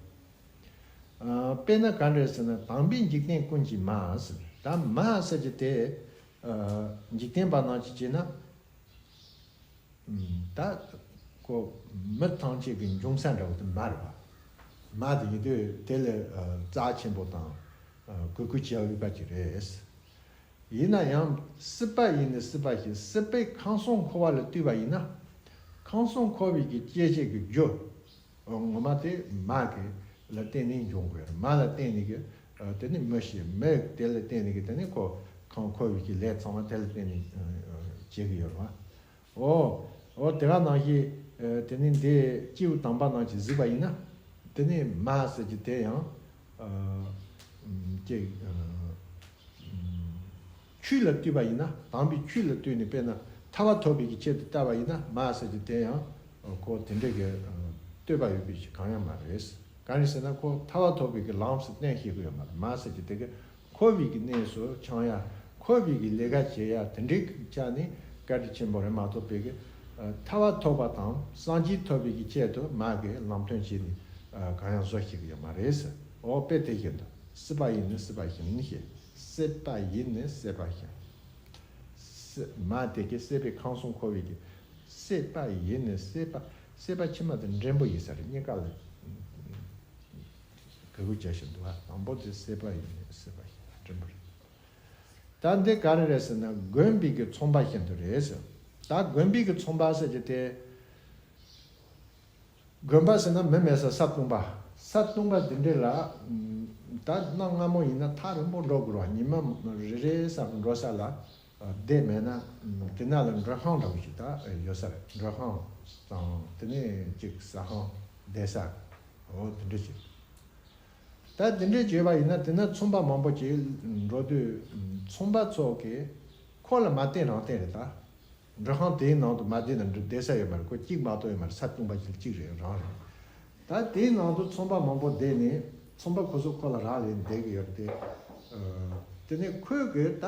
ཨ་དཔེར་ན་ག་འདྲ་ཟེར་ན། དམ་པའི་འཇིག་རྟེན་ཀུན་གྱི་མ་ཟེར། ད་མ་ཟེར་གྱི་དེ་ཨ་འཇིག་རྟེན་པ་རྣམས་ཀྱིས་བྱས་ན། ད་ཁོ་མི་ཐམས་ཅད་ཀྱི་འབྱུང་ས་འདྲ་བོ་དེ་མ་རེད་བ། མ་དེ་ཡིན་དུས་དེ་ལ་ཨ་རྩ་ཆེན་པོ་དང་ཨ་གུས་བཀུར་བྱེད་འོས་པ་ཅིག་རེད། ཡིན་ན་ཡང་སྲིད་པ་ཡིས་ནི་སྲིད་པ་བཞིན། སྲིད་པའི་ཁམས་གསུམ་འཁོར་བ་ལ་ལྟོས་པ་ཡིན་ན། ཁམས་གསུམ་འཁོར་བའི་གི་སྐྱེ་མཆེད་ཀྱི་རྒྱུ་ངོ་མ་དེ་མ་གི་ལ་བརྟེན་ནས་འབྱུང་དགོས་རེད། མ་ལ་བརྟེན་ནས་གི་ཨ་དེ་ནི་མི་ཤི། མི་དེ་ལ་བརྟེན་ནས་གི་དེ་ནི་ཁོ་ཁམས་འཁོར་བའི་གི་ལས་ཚང་མ་དེ་ལ་བརྟེན་ནས་ཨ་བྱེད་ཀྱི་ཡོད་རེད་བ། འོ། འོ་དེ་ག་ནང་བཞིན་དེ་ནི་འདི་སྐྱེས་བུ་དམ་པ་རྣམས་ཀྱིས་གཟིགས་པ་ཡིན་ན། དེ་ནི་མ་ཟེར་གྱི་དེ་ཡང་ཅིག་ཆོས་ལ་ལྟོས་པ་ཡིན་ན། དམ་པའི་ཆོས་ལ་ལྟོས་ནས་དཔེར་ན་ཐར་པ་ཐོབ་པའི་གི་ཆེད་དུ་བལྟ་བ་ཡིན་ན། མ་ཟེར་གྱི་དེ་ཡང་ཁོ་དེ་འདྲའི་གི་ལྟོས་པ་ཡོད་པའི་ཞིག་གང་ཡང་མ་རེད། གང་རེད་ཟེར་ན་ཁོ་ཐར་པ་ཐོབ་པའི་གི་ལམ་སུ་གཏན་བཤད་གི་ཡོད་མ་རེད། མ་ཟེར་གྱི་དེ་གི་འཁོར་བའི་གི་གནས་སུ་འཁྱམ་ཡ། འཁོར་བའི་གི་ལས་ཀ་བྱེད་ཡ། དེ་འདྲའི་གི་ཆ་ནས་བཀའ་དྲིན་ཆེན་པོ་རེད་མ་གཏོགས་པའི་གི་ཐར་པ་ཐོབ་པ་དང་སངས་རྒྱས་ཐོབ་པའི་གི་ཆེད་དུ་མ་གི་ལམ་སྟོན་བྱས་ནས་གང་ཡང་བཟོ་ཤེས་གི་ཡོད་མ་རེད་ཟེར། འོ་དཔེ་དེ་བཞིན་དུ་སྲིད་པ་ཡི་ནི་སྲིད་པ་བཞིན་ཞེས། སྲིད་པ་ཡི་ནི་སྲིད་པ་བཞིན། སྲིད་མ་དེ་གི་སྲིད་པའི་ཁམས་གསུམ་འཁོར་བའི་གི་སྲིད་པ་ཡི་ནི་སྲིད་པ། སྲིད་པ་ཕྱི་མ་དེ་འབྲིང་པོ་ཡིན་ས་རེད། གཉིས་ཀ་ལ་གི་གུ་བརྒྱབ་བཞིན་འདུག་བ། དང་པོ་དེ་སྲིད་པ་ཡི་ནི་སྲིད་པ་བཞིན་འབྲིང་པོ་རེད། ད་འདི་ག་རེ་རེད་ཟེར་ན་དགོན་པའི་གི་ཚོང་པ་བཞིན་དུ་རེད་ཟེར། ད་དགོན་པའི་གི་ཚོང་པ་ཟེར་གྱི་དེ། དགོན་པ་ཟེར་ན་མི་མེད་ས་ས་བཏུང་པ། ས་བཏུང་པ་འདི་འདྲས་ལ། ད་གནའ་སྔ་མོ་ཡིན་ན་ཐག་རིང་པོ་འགྲོ་དགོས་ར། ཉི་མ་རེ་རེ་ས་འགྲོ་ས་ལ་སྡེ་མེད་ན། དེ་ན་ལ་མགྲོན་ཁང་འདྲ་བོ་ཞིག་ད་ཡོད་ས་རེད། མགྲོན་ཁང་དང་དེ་ནས་ཅིག་ཟ་ཁང་བསྡད་ས། འོ་དེ་འདྲས་ཅིག་ད་དེ་འདྲས་བྱས་པ་ཡིན་ན་དེ་ན་ཚོང་པ་མང་པོ་ཅིག་འགྲོ་དུས་ཚོང་པ་ཚོ་གིས་ཁོ་ལ་མ་བལྟས་རང་བལྟས་རེད་ད། མགྲོན་ཁང་དེའི་ནང་དུ་མ་བསྡད་ན་འགྲོ་བསྡད་ས་ཡོད་མ་རེད། ཁོ་གཅིག་མ་གཏོགས་ཡོད་མ་རེད། ས་བཏུང་པ་ཅིག་གཅིག་རེད་རང་རེད། ད་དེའི་ནང་དུ་ཚོང་པ་མང་པོ་བསྡད་ནས་ཚོང་པ་ཁོ་ཚོ་ཁོ་ལ་རག་ལས་བསྡད་ཀྱི་ཡོད་རེད་དེ། དེ་ནས་ཁོས་གི་ད་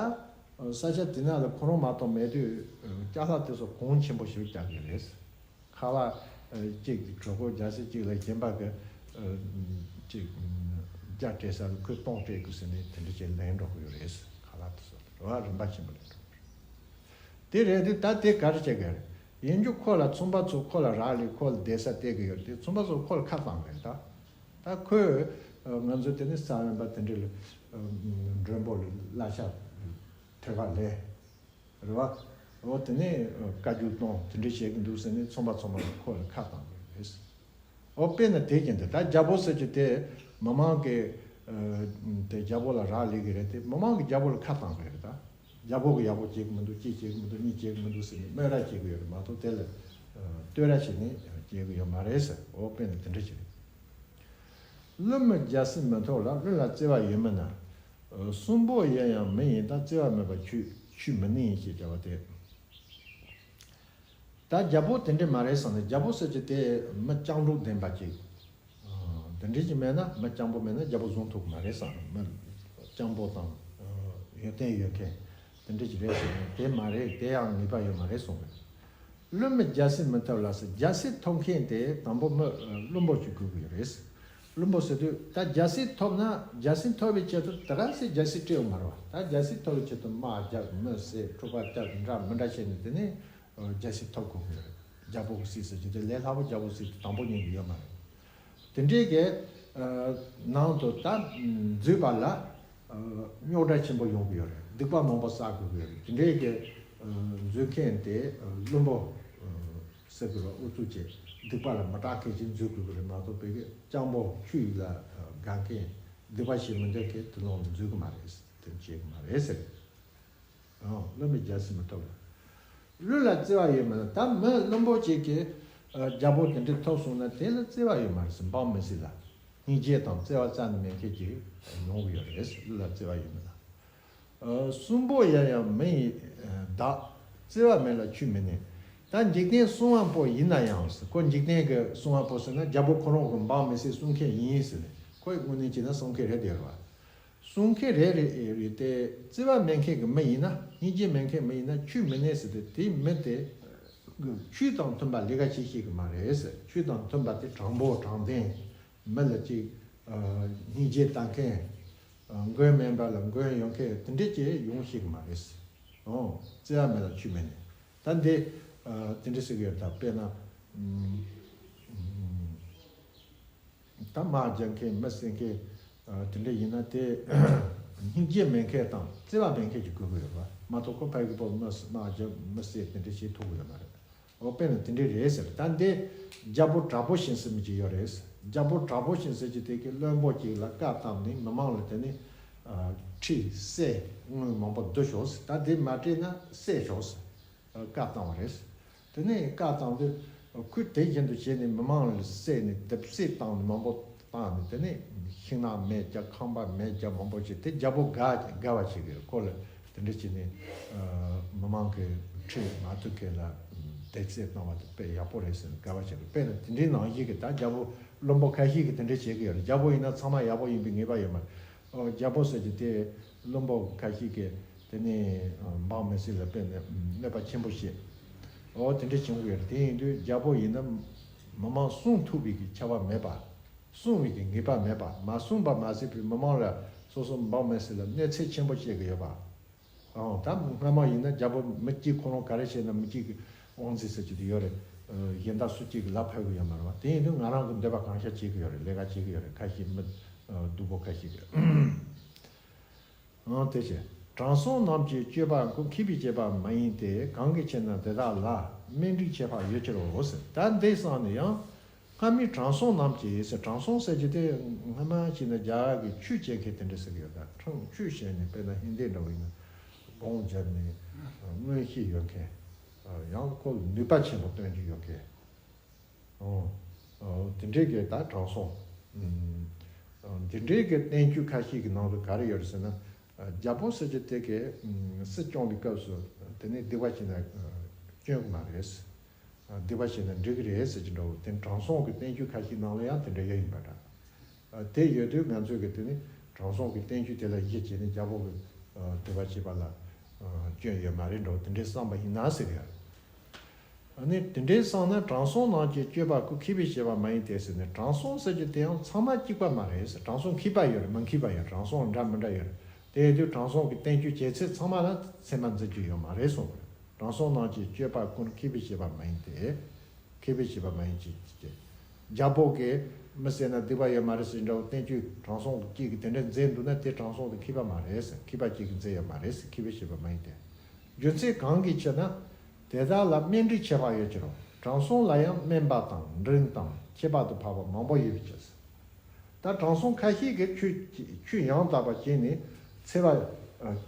ས་ཆ་དེ་ན་ལ་ཁོ་རང་མ་གཏོགས་མེད་དུས་ཅ་ལག་དེ་ཚོ་གོང་ཆེན་པོ་ཞིག་རྒྱག་གི་རེད། ཁ་ལག་གཅིག་གི་གྲོད་ཁོག་རྒྱག་ས་གཅིག་ལ་གཞན་པ་གི་གཅིག་བརྒྱ་སྤྲད་ས་ལ་ཁོས་སྟོང་སྤྲད་དགོས་ཟེར་ནས་དེ་འདྲ་བྱས་ལེན་འགྲོ་གི་ཡོད་རེད། ཁ་ལག་དེ་ཚོ་རེད་བ། རིན་པ་ཆེན་པོ་ལེན་འགྲོ་གི་རེད། དེ་རེད་དེ་ད་དེ་ག་རེ་བྱེད་དགོས་རེད། ཡིན་རྒྱུ་ཁོ་ལ་ཚོང་པ་ཚོ་ཁོ་ལ་རག་ལས་ཁོ་ལ་བསྡད་ས་སྟེར་གི་ཡོད་རེད་དེ། ཚོང་པ་ཚོ་ཁོ་ལ་ཁ་བཏང་གི་རེད་ད། ད་ཁོས་ང་ཚོ་དེ་ནི་ས་བོན་པ་དེ་འདྲ་ལ་མགྲོན་པོ་ལ་གླ་ཆ་ཐད་ཀར་ལེན། རེད་བ། འོ་དེ་ནས་བཀའ་བཀྱོན་གཏོང་དེ་འདྲ་བྱེད་ཀྱི་འདུག་ཟེར་ནས་ཚོང་པ་ཚང་མ་ལ་ཁོ་ལ་ཁ་བཏང་གི་རེད། འོ་དཔེར་ན་དེ་བཞིན་དུ་ད་རྒྱལ་པོ་ཟེར་གྱི་དེ་མི་མང་གི་དེ་རྒྱལ་པོ་ལ་རག་ལས་ཀྱི་རེད་དེ། མི་མང་གིས་རྒྱལ་པོ་ལ་ཁ་བཏང་གི་རེད་ད། རྒྱལ་པོ་གིས་ཡག་པོ་བྱེད་ཀྱི་མི་འདུག་གཅིག་བྱེད་ཀྱི་མི་འདུག་གཉིས་བྱེད་ཀྱི་མི་འདུག་ཟེར་ནས་སྨད་ར་བྱེད་ཀྱི་ཡོད་རེད་མ་གཏོགས་དེ་ལ་བསྟོད་ར་བྱས་ནས་བྱེད་ཀྱི་ཡོད་མ་རེད་ཟེར། འོ་དཔེར་ན་དེ་འདྲ་ཞིག་རེད། བླུན་མི་རྒྱལ་སྲིད་མི་ཐོབ་ལ། བླུན་ལ་བརྩེ་བ་ཡོད་མིན་ན། གསུམ་པོ་ཡིན་ཡང་མི་ཡིན་ད། བརྩེ་བ་མེད་པ་ཆོས་ཆོས་མིན་ནི་ཡིན་ཞེས་བྱ་བ་སྟེ། ད་རྒྱལ་པོ་དེ་འདྲས་མ་རེད་བསམ་ནས། རྒྱལ་པོ་ཟེར་གྱི་དེ་མི་སྤྱང་གྲུང་ལྡན་པ་ཅིག་དེ་འདྲས་ཅིག་མེད་ན། མི་སྤྱང་པོ་མེད་ན་རྒྱལ་པོ་བཟུང་ཐུབ་ཀྱི་མ་རེད་བསམ། མི་སྤྱང་པོ་དང་ཡོན་ཏན་ཡོད་མཁན་དེ་འདྲས་ཅིག་རེད་ཟེར་ནས། དེ་མ་རེད། དེ་ཡང་ངེས་པ་ཡོད་མ་རེད་གསུངས་པས། བླུན་མི་རྒྱལ་སྲིད་མི་ཐོབ་ལ་ཟེར། རྒྱལ་སྲིད་ཐོབ་མཁན་དེ་དང་པོ་མི་བླུན་པོ་ཞིག་དགོས་ཀྱི་ཡོད་རེད། བླུན་པོ་ཟེར་དུས་ད་རྒྱལ་སྲིད་ཐོབ་ན། རྒྱལ་སྲིད་ཐོབ་པའི་ཆེད་དུ་ད་ག་སེ་རྒྱལ་སྲིད་སྤྲད་ཡོད་མ་རེད་བ། ད་རྒྱལ་སྲིད་ཐོབ་པའི་ཆེད་དུ་དམག་རྒྱག་མི་བསད་འཁྲུག་པ་རྒྱག་འདྲ་མི་འདྲ་བྱས་ནས་དེ་ནས་རྒྱལ་སྲིད་ཐོབ་དགོས་ཀྱི་ཡོད་རེད། རྒྱལ་པོ་གི་སྲིད་ཟེར་གྱི་དེ་ལས་སླ་པོ་རྒྱལ་པོ་སྲིད་དེ་དང་པོ་ཉན་གྱི་ཡོད་མ་རེད། དེ་འདྲའི་གི་ནང་དུ་ད་འཛུལ་བ་ལ་རྙོག་དྲ་ཆེན་པོ་ཡོང་གི་ཡོད་རེད། སྡིག་པ་མང་པོ་བསགས་དགོས་ཀྱི་ཡོད་རེད། དེ་འདྲའི་གི་འཛུལ་མཁན་དེ་བླུན་པོ་ཟེར་དགོས་རེད། ཨུ་ཚུགས་བྱས་སྡིག་པ་ལ་མི་སྐྲག་མཁན་ཞིག་འཛུལ་དགོས་ཀྱི་རེད་མ་གཏོགས། བོད་ཀྱི་སྤྱང་པོ་ཆོས་ལ་དགའ་མཁན་སྡིག་པ་བྱེད་མི་འདོད་མཁན་དེ་ནང་ལ་འཛུལ་གི་མ་རེད། དེ་བྱེད་གི་མ་རེད་ཟེར། ཨོ། བླུན་པོ་རྒྱལ་སྲིད་མི་ཐོབ་ལ། བླུན་ལ་བརྩེ་བ་ཡོད་མིན་ན། ད་མི་བླུན་པོ་ཅིག་གིས་ཨ་རྒྱལ་པོ་དེ་འདྲ་ཐོབ་སོང་ན་དེ་ལ་བརྩེ་བ་ཡོད་མ་རེད་ཟེར། འབངས་མི་སྲིད་ལ། སྙིང་རྗེ་དང་བརྩེ་བ་རྩ་ནས་མེད་མཁན་ཅིག་ཡོང་གི་ཡོད་རེད་ཟེར། བླུན་ལ་བརྩེ་བ་ཡོད་མིན་ན། ཨ་གསུམ་པོ་ཡིན་ཡང་མི་ཡི་བདག་བརྩེ་བ་མེད་ལ་ཆོས་མི་གནས། ད་འཇིག་རྟེན་སྲུང་བ་པོ་ཡིན་ན་ཡང་ཟེར། ཁོ་འཇིག་རྟེན་གྱི་སྲུང་བ་པོ་ཟེར་ན་རྒྱལ་པོ་ཁོ་རང་གི་འབངས་མི་སྲིད་སྲུང་མཁན་ཡིན་ཟེར་ནས། ཁོ་ཡི་དངོས་གནས་བྱས་ན་སྲུང་མཁན་རེད་དེ་རེད་བ། གསུང་མཁན་རེ་རེ་རེ་དེ་བརྩེ་བ་མེད་མཁན་གྱི་མི་ཡིན་ན། སྙིང་རྗེ་མེད་མཁན་མི་ཡིན་ན་ཆོས་མི་གནས་ཟེར་ཏེ། དེ་མི་དེ་ཆོས་དང་མཐུན་པ་ལས་ཀ་བྱེད་ཤེས་ཀྱི་མ་རེད་ཟེར། ཆོས་དང་མཐུན་པ་དེ་དྲང་པོ་དྲང་བདེན། མི་ལ་ཅིག་སྙིང་རྗེ་ལྟ་མཁན། མགོན་མེད་པ་ལ་མགོན་ཡོང་མཁན་དེ་འདྲས་ཅིག་ཡོང་ཤེས་ཀྱི་མ་རེད་ཟེར། ཨོ། བརྩེ་བ་མེད་ལ་ཆོས་མི་གནས། ད་འདི་དེ་འདྲས་ཟེར་གྱི་ཡོད། ད་དཔེར་ན། ད་དམག་རྒྱག་མཁན་མི་བསད་མཁན་དེ་འདྲ་ཡིན་ན། དེ་སྙིང་རྗེ་མེད་མཁན་དང་བརྩེ་བ་མེད་མཁན་གྱི་དགོས་ཀྱི་ཡོད་པ་མ་གཏོགས། ཁོ་ཕ་གི་པོ་མི་དམག་རྒྱག་མི་བསད་དེ་འདྲ་བྱེད་ཐུབ་ཀྱི་ཡོད་མ་རེད། འོ་དཔེར་ན་དེ་འདྲ་རེད་ཟེར། ད་འདི་རྒྱལ་པོ་དྲག་པོ་བཞིན་ཟེར་མི་ཅིག་ཡོད་རེད། རྒྱལ་པོ་དྲག་པོ་བཞིན་ཟེར་གྱི་དེ་གི་བློན་པོ་ཅིག་ལ་བཀའ་བཏང་ནས་མི་མང་ལ་དེ་ནས་ཁྲི་གསེར་དངུལ་མང་པོ་བསྡུ་ཤོག་ཟེར། ད་འདི་མ་སྤྲད་ན་བསད་ཤོག་ཟེར། བཀའ་བཏང་བ་རེད། དེ་ནས་བཀའ་བཏང་དུས་ཁོས་དེ་བཞིན་དུ་བྱས་ནས་མི་མང་ལ་བསད་ནས་དེབ་བསད་བཏང་ནས་མང་པོ་བཏང་ནས། དེ་ནས་ཤིང་ནགས་མེ་བརྒྱབ། ཁང་པ་མེ་བརྒྱབ། མང་པོ་བྱས། དེ་རྒྱལ་པོ་དགའ་དགའ་བ་བྱེད་ཀྱི། ཁོ་ལ་དེ་འདྲ་བྱས་ནས་མི་མང་གི་ཁྲི་མ་ཐུབ་མཁན་ལ་དེབ་བསད་བཏང་བ་དེ་དཔེ་ཡག་པོ་རེད་ཟེར་ནས་དགའ་བ་བྱེད་ཀྱི། དཔེར་ན་དེ་འདྲའི་ནང་བཞིན་གྱི། ད་རྒྱལ་པོ་བློན་པོ་ཁ་ཤས་ཀྱིས་དེ་འདྲ་བྱེད་ཀྱི་ཡོད་རེད། རྒྱལ་པོ་ཡིན་ན་ཚང་མ་ཡག་པོ་ཡིན་པའི་ངེས་པ་ཡོད་མ་རེད། ཨོ། རྒྱལ་པོ་ཟེར་གྱི་དེ་བློན་པོ་ཁ་ཤས་ཀྱིས་དེ་ནས་འབངས་མི་སེར་ལ་དཔེར་ན་གནོད་པ་ཆེན་པོ་བྱེད། ཨོ། དེ་འདྲ་བྱུང་གི་ཡོད་རེད། དེ་ཡིན་དུས་རྒྱལ་པོ་ཡིན་ན་མི་མང་སྲུང་ཐུབ་པའི་གི་ཁྱབ་པ་མེད་པ། སྲུང་བའི་གི་ངེས་པ་མེད་པ། མ་སྲུང་བ་མ་ཟད་པའི་མི་མང་ལ་སོ་སོ་འབངས་མི་སེར་ལ་གནོད་འཚེ་ཆེན་པོ་བྱེད་ཀྱི་ཡོད་པ། ཨོ། ད་སྔ་མ་ཡིན་ན་རྒྱལ་པོ་མི་གཅིག་ཁོ་རང་ག་རེ་བྱས་ན་མི་གཅིག་གི་དབང་འཛིན་ཟེར་གྱི་དེ་ཡོད་རེད། ཨ། གཞན་དག་སུ་གཅིག་གི་ལ་ཕབ་གི་ཡོད་མ་རེད་པ། དེ་ཡིན་དུས་ང་རང་གི་འདོད་པ་གང་ཤར་བྱེད་ཀྱི་ཡོད་རེད། ལས་ཀ་བྱེད་ཀྱི་ཡོད་རེད། ཁ་ཤས་མི་སྡུག་པོ་ཁ་ཤས་ཀྱིས། ཨང་། དེ་བཞིན་དྲང་སྲོང་རྣམས་ཀྱི་སྤྱོད་པ་ཀུན། མཁས་པས་བྱས་པ་མ་ཡིན་ཏེ། གང་གིས་ཕྱེ་ན་དེ་དག་ལ། དམན་འགྲིག་ཁྱད་འཕགས་ཡོད་ཕྱིར་རོ་ཟེར། ད་འདི་གསུངས་ནས་ཡང་སྔ་མའི་དྲང་སྲོང་རྣམས་ཀྱི་ཟེར། དྲང་སྲོང་ཟེར་གྱི་དེ་སྔ་མ་བྱས་ན་རྒྱ་གར་གྱི་ཆོས་བྱེད་མཁན་དེ་འདྲ་ཟེར་གྱི་ཡོད། ད་དྲང་ཆོས་བྱས་ནས་དཔེར་ན་ཧིན་དི་འདྲ་བོ་ཡིན་ན་སྒོམ་བརྒྱབ་ནས་མངོན་ཤེས་ཡོད་མཁན། ཡང་ཁོ་ལ་ནུས་པ་ཆེན་པོ་སྟོན་རྒྱུ་ཡོད་མཁན། ཨོ། ཨོ། དེ་འདྲའི་གི་ད་དྲང་སྲོང་། ཨུམ། ཨོ། དེ་འདྲའི་གི་བསྟན་བཅོས་ཁ་ཤས་ཀྱི་ནང་དུ་ག་རེ་ཡོད་རེད་ཟེར་ན། ཨ། རྒྱལ་པོ་ཟེར་གྱི་དེ་གི་ཨུམ་སྲིད་སྐྱོང་གི་སྐབས་སུ་དེ་ནས་སྡིག་པ་བྱས་ན་ཨ་སྐྱོན་གི་མ་རེད། ཨ། སྡིག་པ་བྱས་ན་འགྲིག་གི་རེད་ཟེར་གྱི་འདྲ་བོ། དེ་དྲང་སྲོང་གི་བསྟན་བཅོས་ཁ་ཤས་ནང་ལ་ཡང་དེ་འདྲ་ཡོད་ཡིན་པ་འདྲ། ཨ། དེ་ཡོད་དུས་ང་ཚོས་གི་དེ་ནི་དྲང་སྲོང་གི་བསྟན་བཅོས་དེ་ལ་གཞི་བྱས་ནས་རྒྱལ་པོ་གི་ཨ་སྡིག་པ་བྱས་པ་ལ་ཨ་སྐྱོན་ཡོད་མ་རེད་འགྲོ། དེ་འདྲའི་བསམ་པ་ཡིན་ན་ཟེར་གི་ཡོད། ཨ་ནི་དེ་འདྲའི་བསམ་ན། དྲང་སྲོང་རྣམས་ཀྱི་སྤྱོད་པ་ཀུན། མཁས་པས་བྱས་པ་མ་ཡིན་ཏེ་ཟེར་ནས། དྲང་སྲོང་ཟེར་གྱི་དེ་ཡང་ཚང་མ་གཅིག་པ་མ་རེད་ཟེར། དྲང་སྲོང་མཁས་པ་ཡོད་རེད། མི་མཁས་པ་ཡོད། དྲང་སྲོང་འདྲ་མི་འདྲ་ཡོད་རེད། དེ་ཡིན་དུས་དྲང་སྲོང་གི་བསྟན་བཅོས་བྱེད་ཚད་ཚང་མ་ལ་ཚད་མ་འཛིན་རྒྱུ་ཡོད་མ་རེད་གསུངས་པ་རེད། དྲང་སྲོང་རྣམས་ཀྱི་སྤྱོད་པ་ཀུན། མཁས་པས་བྱས་པ་མ་ཡིན་ཏེ། མཁས་པས་བྱས་པ་མ་ཡིན་ཅེས་ཀྱི། རྒྱལ་པོ་གིས་མི་བསད་ན་སྡིག་པ་ཡོད་མ་རེད་ཟེར་འདྲ་བོ་བསྟན་བཅོས་དྲང་སྲོང་གཅིག་གིས་དེ་འདྲ་མཛད་འདུག་ན། དེ་དྲང་སྲོང་དེ་མཁས་པ་མ་རེད་ཟེར། མཁས་པ་གཅིག་གིས་མཛད་ཡོད་མ་རེད་ཟེར། མཁས་པས་བྱས་པ་མ་ཡིན་ཏེ། རྒྱུ་མཚན་གང་གིས་ཕྱེ་ན། དེ་དག་ལ་དམན་འགྲིག་ཁྱད་འཕགས་ཡོད་ཕྱིར་རོ། དྲང་སྲོང་ལ་ཡང་དམན་པ་དང་འབྲིང་དང་ཁྱད་པར་དུ་འཕགས་པ་མང་པོ་ཡོད་པའི་ཕྱིར། ད་དྲང་སྲོང་ཁ་ཤས་ཀྱིས་ཆོས་ཆོས་ཡང་དག་པ་བྱས་ནས་འཚེ་བ་ཨ་བྱེད་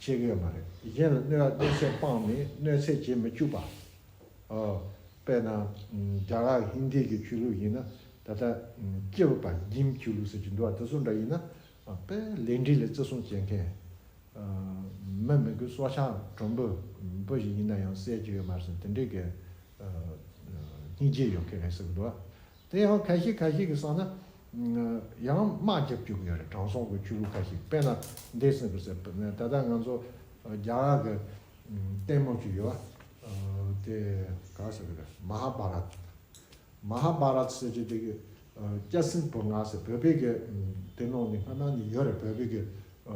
ཀྱི་ཡོད་མ་རེད། གཞན་ལ་གནོད་གནོད་འཚེ་སྤངས་ནས་གནོད་འཚེ་བྱེད་མི་བཅུག་པ། ཨ། དཔེར་ན་རྒྱ་གར་ཧིན་དི་གི་ཆོས་ལུགས་ཡིན་ན། ད་ལྟ་སྐྱེས་པ་སྦྱིན་ཆོས་ལུགས་ཟེར་གྱི་འདུག་པ། དེ་ཚོ་འདྲ་ཡིན་ན། ཨ། དཔེ་ལས་འབྲས་ལ་བརྩི་སྲུང་བྱེད་མཁན། ཨ། མི་མི་དགོས། སྲོག་ཆགས་གྲུང་པོ་འབུ་ཞིག་ཡིན་ན་ཡང་བསད་ཀྱི་ཡོད་མ་རེད་ཟེར། དེ་འདྲའི་གི་ཨ་སྙིང་རྗེ་ཡོད་མཁན་རེད་ཟེར་གི་འདུག། དེ་ཡང་ཁ་ཤས་ཁ་ཤས་ཀྱིས་བསམ་ན་ཡང་དམག་རྒྱབ་བཅུག་གི་ཡོད་རེད། དྲང་སྲོང་གི་ཆོས་ལུགས་ཁ་ཤས། དཔེར་ན་འདི་ཟེར་གི་ཟེར། ད་ལྟ་ང་ཚོ་རྒྱ་གར་གི་ལྟད་མོ་ཅིག་ཡོད། ཨ། དེ་ག་ཟེར་གི་རེད། མ་ཧཱ་བྷ་རཏ། མ་ཧཱ་བྷ་རཏ་ཟེར་གྱི་དེ་གི་ཨ་སྐྱ་སེང་བུ་ལྔ་ཟེར། བོད་པའི་གི་ཨ་དེ་ནང་ནས་སྔ་ན་ནས་ཡོད་རེད། བོད་པའི་གི་ཨ་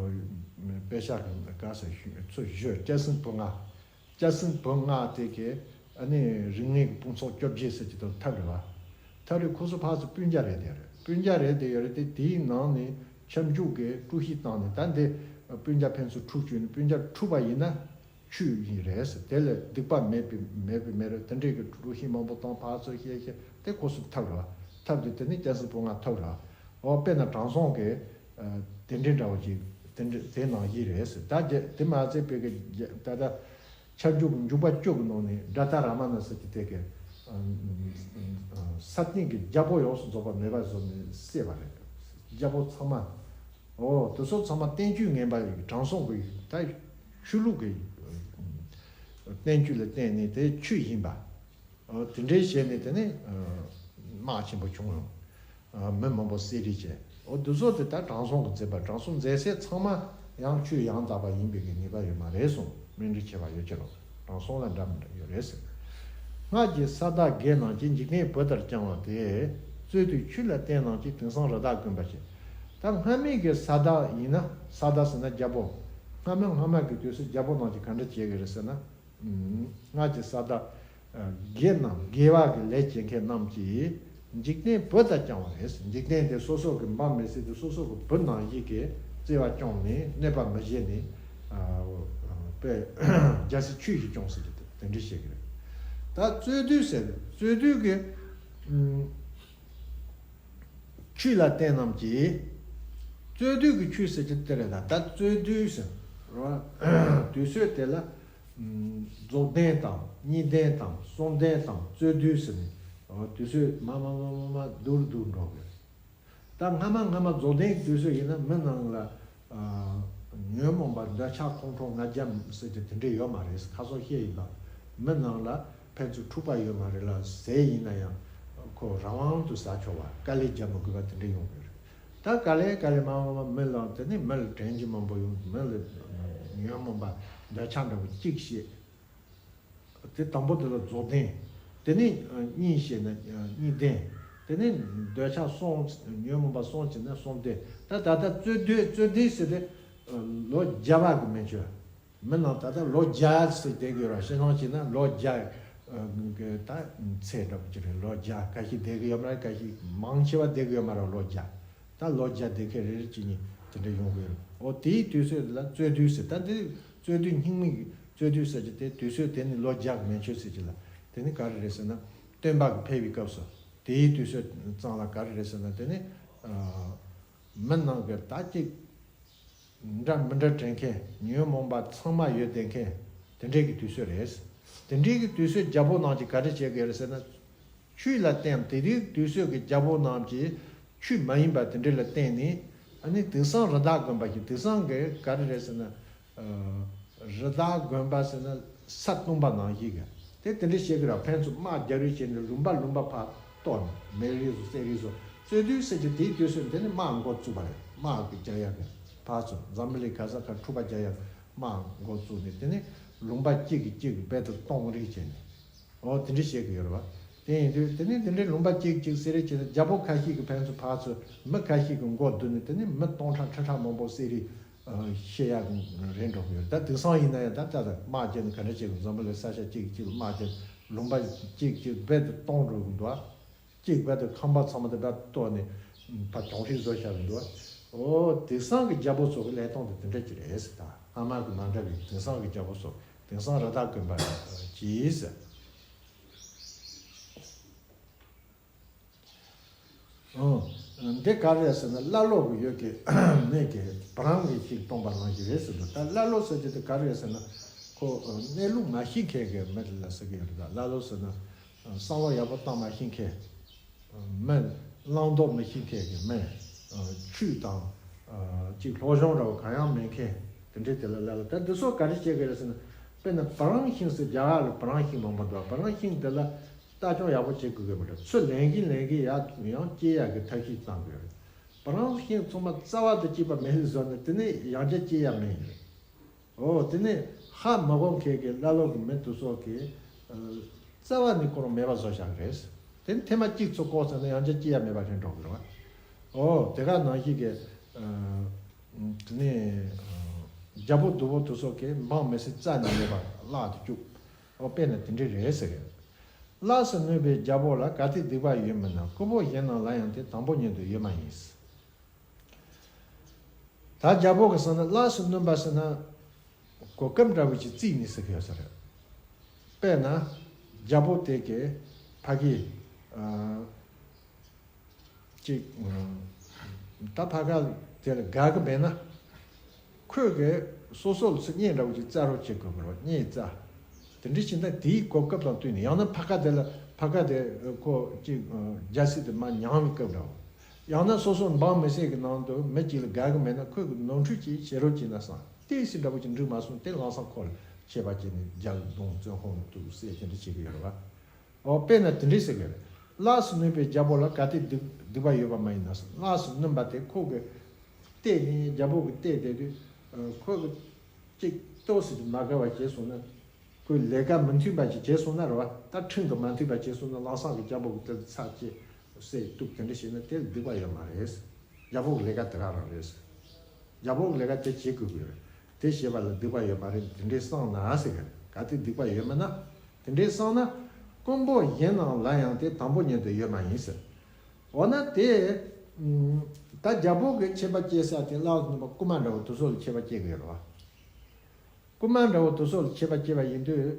དཔེ་ཆ་གི་ག་ཟེར་ཚུར་བཞོས། སྐྱ་སེང་བུ་ལྔ། སྐྱ་སེང་བུ་ལྔ་དེ་གི་ཨ་ནི་རིག་གནས་ཀྱི་དཔུང་ཚོགས་བཅོ་བརྒྱད་ཟེར་གྱི་དང་ཐབས་རེད་བ། ཐབས་རེད། ཁོ་ཚོ་ཕར་ཚུར་སྤུན་ཀྱག་རེད་དེ་རེད། སྤུན་ཀྱག་རེད་དེ་ཡོད་རེད་དེ། དེའི་ནང་ནས་ཁྱབ་འཇུག་གི་དཀྲུག་ཤིང་བཏང་ནས། ད་འདི་སྤུན་ཀྱག་ཕན་ཚུན་འཁྲུག་བཅུག་ནས་སྤུན་ཀྱག་འཁྲུག་པ་ཡིན་ན། ཆོས་ཡིན་རེད་ཟེར། དེ་ལ་སྡིག་པ་མེད་པའི་མེད་པའི་མེད་རེད། དེ་འདྲའི་གི་དཀྲུག་ཤིང་མང་པོ་བཏང་། ཕར་ཚུར་བཤད་བཤད། དེ་ཁོ་ཚོ་ཐབས་རེད་བ། ཐབས་དེ་དེ་ནི་སྐྱ་སེང་བུ་ལྔ་ཐབས་རེད་བ། འོ། དཔེར་ན་དྲང་སྲོང་གི་ཨ་དེ་འདྲའི་འདྲ་བོ་ཅིག་དེ་འདྲ་དེ་ནང་བཞིན་རེད་ཟེར། ད་རྒྱ་དེ་མ་ཚད་པའི་གི་རྒྱ་ད་ལྟ་ཁྱབ་འཇུག་གི་འཇུག་པ་བཅུ་གི་ནང་ནས་བཛྲ་ཏཱ་ར་མ་ཎ་ཟེར་གྱི་དེ་གི་ཨ་ཨ་ས་སྟེང་གི་རྒྱལ་པོ་ཡོངས་སུ་རྫོགས་པ་མེད་པ་བཟོས་ནས་བསད་པ་རེད། རྒྱལ་པོ་ཚང་མ། འོ། དེ་ཚོ་ཚང་མ་བསྟན་བཅོས་ངན་པ་ཡིན། དྲང་སྲོང་གི་ད་ཆོས་ལུགས་ཀྱི་བསྟན་བཅོས་ལ་བརྟེན་ནས་དེ་ཆོས་ཡིན་པ། འོ། དེ་འདྲའི་བྱས་ནས་དེ་ནས་ཨ་དམག་ཆེན་པོ་བྱུང་ཡོང་། ཨ་མི་མང་པོ་བསད་རེས་བྱས། འོ། དེ་ཚོ་དེ་ད་དྲང་སྲོང་གིས་མཛད་པ། དྲང་སྲོང་མཛད་སའི་ཚང་མ་ཡང་ཆོས་ཡང་དག་པ་ཡིན་པའི་གི་ངེས་པ་ཡོད་མ་རེད་གསུངས། དམན་འགྲིག་ཁྱད་པར་ཡོད་ཕྱིར་རོ། དྲང་སྲོང་ལ་འདྲ་མི་འདྲ་ཡོད་རེད་ཟེར། སྔར་གྱི་ས་བདག་བགེགས་རྣམས་ཀྱིས། འཇིག་རྟེན་བུ་ལྟར་བསྐྱངས་པ་དེས། རྩོད་དུས་ཆོས་ལ་བརྟེན་རྣམས་ཀྱིས། དེང་སང་རི་དྭགས་ཀུན་པར་བྱེད། ད་སྔ་མའི་གི་ས་བདག་ཡིན་ན། ས་བདག་ཟེར་ན་རྒྱལ་པོ། སྔ་མ་སྔ་མ་གི་དུས་སུ་རྒྱལ་པོ་རྣམས་ཀྱིས་ག་འདྲ་བྱེད་ཀྱི་རེད་ཟེར་ན། ཨུམ། སྔར་གྱི་ས་བདག་བགེགས་རྣམས། དགེ་བ་གི་ལས་བྱེད་མཁན་རྣམས་ཀྱིས། འཇིག་རྟེན་བུ་ལྟར་བསྐྱངས་པ་རེད། འཇིག་རྟེན་དེ་སོ་སོ་གི་འབངས་མི་སེར་དེ་སོ་སོ་གི་བུ་ནང་བཞིན་གྱི་བརྩེ་བ་བསྐྱངས་ནས། གནོད་པ་མི་བྱེད་ནས། ཨ་དཔེ་རྒྱལ་སྲིད་ཆོས་ཀྱིས་སྐྱོང་ཟེར་གྱི་དེ་འདྲ་བཤད་ཀྱི་རེད། ད་རྩོད་དུས་ཟེར། རྩོད་དུས་ཀྱི་ཨུམ། ཆོས་ལ་བརྟེན་རྣམས་ཀྱིས། རྩོད་དུས་ཀྱི་ཆོས་ཟེར་གྱི་དེ་རེད། ད་ད་རྩོད་དུས་ཟེར་རོ། དུས་ཚོད་དེ་ལ། རྫོགས་ལྡན་དང་གཉིས་ལྡན་དང་གསུམ་ལྡན་དང་རྩོད་དུས་ཟེར་ནས་དུས་ཚོད་མ་མ་མ་མ་མ་བསྡུར་བསྡུར་འགྲོ་དགོས། ད་སྔ་མ་སྔ་མ་རྫོགས་ལྡན་གྱི་དུས་ཚོད་ཡིན་ན་མི་རྣམས་ལ་ཨ་ཉོན་མོངས་པ་འདོད་ཆགས་ཁོང་ཁྲོ་ང་རྒྱལ་ཟེར་གྱི་དེ་འདྲས་ཡོད་མ་རེད། ཁ་སང་བཤད་ཡིན་པ། མི་རྣམས་ལ་ཕན་ཚུན་འཁྲུག་པ་ཡོད་མ་རེད་ལ། ཟས་ཡིན་ན་ཡང་ཁོ་རང་དབང་དུ་ཟ་ཆོག་པ། དཀའ་ལས་རྒྱག་མི་དགོས་པ་དེ་འདྲས་ཡོང་གི་རེད། ད་ག་ལེ་ག་ལེ་མ་མ་མ་མི་ལ་དེ་ནི་མི་ལ་དྲན་གྱི་མང་པོ་ཡོང་། མི་ལ་ཉོན་མོངས་པ་འདོད་ཆགས་འདྲ་པོ་གཅིག་བཤད། དེ་དང་པོ་དེ་ལ་རྫོགས་ལྡན། དེ་ནས་གཉིས་བཤད་ན་གཉིས་ལྡན། དེ་ནས་འདོད་ཆགས་གསུམ། ཉོན་མོངས་པ་གསུམ་བྱས་ན་གསུམ་ལྡན། ད་ད་ལྟ་རྩོད་དུས་རྩོད་དུས་ཟེར་དེ་ལོ་བརྒྱ་པ་གི་མན་ཆོད། མི་རྣམས་ད་ལྟ་ལོ་བརྒྱ་ཟེར་བསྡད་ཀྱི་ཡོད་ར། ཤེས་སོང་བྱས་ན་ལོ་བརྒྱ་གི་ད་ཚད་འདྲ་པོ་ཅིག་རེད། ལོ་བརྒྱ་ཁ་ཤས་བསྡད་ཀྱི་ཡོད་མ་རེད། ཁ་ཤས་མང་ཆེ་བ་བསྡད་ཀྱི་ཡོད་མ་རེད་ལོ་བརྒྱ། ད་ལོ་བརྒྱ་བསྡད་མཁན་རེ་རེ་གཅིག་གཉིས་དེ་འདྲ་ཡོང་གི་ཡོད་རེད། འོ་དེའི་དུས་ཚོད་ལ་རྩོད་དུས་ཟེར། ད་འདི་རྩོད་དུས་སྙིང་མིག་རྩོད་དུས་ཟེར་གྱི་དེ་དུས་ཚོད་དེ་ནི་ལོ་བརྒྱ་གི་མན་ཆོད་ཟེར་གྱི་ལ། དེ་ནི་ག་རེ་རེད་ཟེར་ན་སྟོན་པ་གི་ཕེབས་པའི་སྐབས་སུ་དེའི་དུས་ཚོད་ཙམ་ལ་ག་རེ་རེད་ཟེར་ན་དེ་ནི་ཨ་མི་རྣམས་ཀྱི་ད་ཅིག་འདྲ་མི་འདྲ་དྲན་མཁན། ཉོན་མོངས་པ་ཚང་མ་ཡོད་བསྡད་མཁན་དེ་འདྲའི་གི་དུས་ཚོད་རེད། དེ་འདྲའི་གི་དུས་ཚོད་རྒྱལ་པོ་རྣམས་ཀྱིས་ག་རེ་བྱེད་དགོས་རེད་ཟེར་ན། ཆོས་ལ་བརྟེན། དེ་དུས་དུས་ཚོད་ཀྱི་རྒྱལ་པོ་རྣམས་ཀྱིས་ཆོས་མ་ཡིན་པ་དེ་འདྲ་ལ་བརྟེན་ནས། ཨ་ནི་དེང་སང་རི་དྭགས་དགོན་པ་ཞིག་དེང་སང་གི་ག་རེ་རེད་ཟེར་ན། ཨ་རི་དྭགས་དགོན་པ་ཟེར་ན་ས་སྟོང་པ་ནང་བཞིན་གི་དེ་དེ་འདྲ་བྱེད་ཀྱི་ར། ཕན་ཚུན་དམག་རྒྱག་རེས་བྱས་ནས་ལུང་པ་ལུང་པ་ཕར་གཏོར་ནས། མེ་རི་སོ་གསེར་རི་སོ་རྩོད་དུས་ཟེར་གྱི་དེའི་དུས་ཚོད་དེ་ནི་དམག་འགོ་བཙུགས་པ་རེད། དམག་གི་རྒྱག་ཡག་གི་ཕར་ཚུར་འཛམ་བུ་གླིང་ག་ས་ག་འཁྲུག་པ་རྒྱག་ཡག་དམག་འགོ་བཙུགས་ནས། དེ་ནི་ལུང་པ་གཅིག་གིས་གཅིག་རྦད་དེ་གཏོང་རེས་བྱས་ནས། འོ་དེ་འདྲ་བཤད་ཀྱི་ཡོད་རེད་བ། དེ་ཡིན་དུས་དེ་ནས་དེ་འདྲའི་ལུང་པ་གཅིག་གཅིག་གསེར་རི་བྱས་ན། རྒྱལ་པོ་ཁ་ཤས་ཀྱིས་ཕན་ཚུན་ཕར་ཚུར། མི་ཁ་ཤས་ཀྱིས་འགོ་བསྡུས་ནས། དེ་ནས་མི་སྟོང་ཕྲག་ཁྲི་ཕྲག་མང་པོ་གསེར་རི་བཤད་ཡག་རེད་འགྲོ་གི་ཡོད། ད་དེང་སང་ཡིན་ན་ཡང་ད་ལྟ་ད་དམག་རྒྱག་ནས་ག་འདྲ་བྱེད་དགོས། འཛམ་བུ་གླིང་ས་ཆ་གཅིག་གཅིག་ལ་དམག་རྒྱག་ལུང་པ་གཅིག་གཅིག་རྦད་དེ་གཏོང་འགྲོ་གི་འདུག་ཨ། གཅིག་རྦད་དེ་ཁང་པ་ཚང་མ་དེ་རྦད་གཏོར་ནས་ཕར་གྱོང་རིས་བཟོ་བཞག་གི་འདུག་ཨ། འོ་དེང་སང་གི་རྒྱལ་པོ་ཚོ་གི་ལས་སྟངས་དེ་དེ་འདྲ་ཅིག་རེད་ཟེར། ད་སྔ་མ་གི་མ་འདྲ་བའི་དེང་སང་གི་རྒྱལ་པོ་ཚོ། དེང་སང་རི་དྭགས་དགོན་པ་གྱིས། ཨང་། འདི་ག་རེ་རེད་ཟེར་ན། ཀླ་ཀློ་གི་ཡུལ་གྱི་མི་གིས་བུ་རམ་གྱི་ཤིང་སྟོང་པ་ནང་བཞིན་རེད་ཟེར་འདུག། ད་ཀླ་ཀློ་ཟེར་རྒྱུ་དེ་ག་རེ་རེད་ཟེར་ན། ཁོ་གནས་ལུགས་མ་ཤེས་མཁན་གྱི་མི་དེ་ལ་ཟེར་གྱི་ཡོད་རེད། ད་ཀླ་ཀློ་ཟེར་ན་བསམ་བློ་ཡག་པོ་བཏང་མ་ཤེས་མཁན། མི་བླང་དོར་མི་ཤེས་མཁན་གྱི་མི། ཆོས་དང་ཅིག་སློབ་སྦྱོང་འདྲ་བོ་གང་ཡང་མེད་མཁན་དེ་འདྲའི་དེ་ལ་ཀླ་ཀློ། ད་འདི་ཚོ་ག་རེ་བྱེད་དགོས་རེད་ཟེར་ན། དཔེར་ན་བུ་རམ་ཤིང་ཟེར། རྒྱ་གར་ལ་བུ་རམ་ཤིང་མང་པོ་འདུག། བུ་རམ་ཤིང་དེ་ལ་ལྟ་སྐྱོང་ཡག་པོ་བྱེད་དགོས་ཀྱི་མི་འདུག། ཚུར་ལེན་གྱིན་ལེན་གྱིན་ཡར་ཡང་སྐྱེ་ཡག་གི་ཐབས་ཤེས་བཏང་དགོས་རེད། བུ་རམ་ཤིང་ཚང་མ་རྩ་བ་དང་བཅས་པ་མེད་བཟོས་ནས་དེ་ནས་ཡང་བསྐྱར་སྐྱེ་ཡག་མེད་ཡིན། འོ་དེ་ནས་ཧ་མ་གོ་མཁན་གྱི་ཀླ་ཀློ་གི་མི་དེ་ཚོ་གིས་ཨ་རྩ་བ་ནས་ཁོ་རང་མེད་པ་བཟོ་བཞག་གི་རེད། དེ་ནས་ཐེངས་མ་གཅིག་ཚུར་བཀོག་ཚར་ན་ཡང་བསྐྱར་སྐྱེ་ཡག་མེད་པ་རེད་འགྲོ་གི་རེད་བ། འོ་དེ་ག་ནང་བཞིན་གྱི་ཨ་དེ་ནས་ཨ་རྒྱལ་པོ་སྡུག་པོ་དེ་ཚོ་གིས་འབངས་མི་སེར་རྩ་ནས་མེད་པ་བརླག་ཏུ་བཅུག། འོ་དཔེར་ན་དེ་འདྲ་རེད་ཟེར་གི། ལགས་སུ་གནོད་པའི་རྒྱལ་པོ་ལ་གལ་ཏེ་སྡིག་པ་ཡོད་མིན་ན། རྐུན་པོ་གཞན་རྣམས་ལ་ཡང་དེ་དང་པོ་ཉིད་དུ་ཡོད་མ་ཡིན། ད་རྒྱལ་པོ་གི་ཟེར་ན་ལགས་སུ་གནོན་པ་ཟེར་ན་གོ་སྐབས་འདྲ་བོ་ཅིག་བརྩིས་ནས་ཟེར་གི་ཡོད་ས་རེད། དཔེར་ན་རྒྱལ་པོ་དེ་གིས་ཕ་གི་ཨ་ཅིག་ཨ་ད་ཕ་ག་དེ་ལ་དགའ་གི་མེད་ན། ཁོས་གི་སོ་སོ་ལ་ཚུར་བརྙས་འདྲ་བོ་ཅིག་བཙལ་རོགས་བྱེད་དགོས་པ་རེད། བརྙས་བཙལ། དེ་འདྲ་བྱས་ན་དེའི་གོ་སྐབས་དང་བསྟུན་ནས། ཡང་ན་ཕ་ག་དེ་ལ་ཕ་ག་དེ་ཁོ་ཅིག་རྒྱལ་སྲིད་དེ་མར་མྱངས་པའི་སྐབས་འདྲ་བོ། ཡང་ན་སོ་སོ་འབངས་མི་སེར་གྱི་ནང་དུ་མི་གཅིག་ལ་དགའ་གི་མེད་ན། ཁོས་གི་ནོར་འཁྲུལ་ཅིག་བྱེད་རོགས་བྱས་ན་བསམ། ཏོག་ཙམ་འདྲ་བོ་ཅིག་འགྲིག་མ་སོང་། དེ་ལམ་སང་ཁོ་ལ་ཆད་པ་བྱས་ནས་རྒྱལ་གདོང་བཙོན་ཁང་དུ་བསད། དེ་འདྲ་བྱེད་ཀྱི་ཡོད་རེད་བ། འོ་དཔེར་ན་དེ་འདྲས་ཟེར་གི་རེད། ལགས་སུ་གནོན་པའི་རྒྱལ་པོ་ལ་གལ་ཏེ་སྡིག་སྡིག་པ་ཡོད་པ་མ་ཡིན་ན། ལགས་སུ་གནོན་པ་དེ་ཁོ་གིས་བལྟས་ནས། རྒྱལ་པོ་གིས་བལྟས་བསྡད་དུས་ཁོ་གིས་ཅིག་ཏོག་ཙམ་མ་དགའ་བ་བྱས་སོང་ན། ཁོས་ལས་ཀ་མི་མཐུན་པ་ཅིག་བྱས་སོང་ན་རེད་བ། ད་ཁྲིམས་དང་མ་མཐུན་པ་བྱས་སོང་ན། ལམ་སང་གི་རྒྱལ་པོ་གིས་དེ་ལ་ཚར་གཅོད་བསད་གཏུབ་དེ་འདྲ་བྱས་ན་དེ་ལ་སྡིག་པ་ཡོད་མ་རེད། རྒྱལ་པོ་གི་ལས་ཀ་དེ་ག་རང་རེད། རྒྱལ་པོ་གི་ལས་ཀ་དེ་བྱེད་དགོས་ཀྱི་རེད། དེ་བྱེད་པ་ལ་སྡིག་པ་ཡོད་མ་རེད། དེ་འདྲས་བསམ་ན་ཟེར་གི་རེད། གལ་ཏེ་སྡིག་པ་ཡོད་མིན་ན། དེ་འདྲས་བསམ་ན། རྐུན་པོ་གཞན་རྣམས་ལ་ཡང་དེ་དང་པོ་ཉིད་དུ་ཡོད་མ་ཡིན་ཟེར། འོ་ན་དེ་ད་རྒྱལ་པོ་གི་ཆད་པ་བཅད་ས་དེ་ལགས་སུ་གནོན་པ་རྐུན་མ་འདྲ་བོ་དེ་ཚོ་ལ་ཆད་པ་བཅད་གི་ཡོད་རེད་བ། རྐུན་མ་འདྲ་བོ་དེ་ཚོ་ལ་ཆད་པ་བཅད་པ་ཡིན་དུས།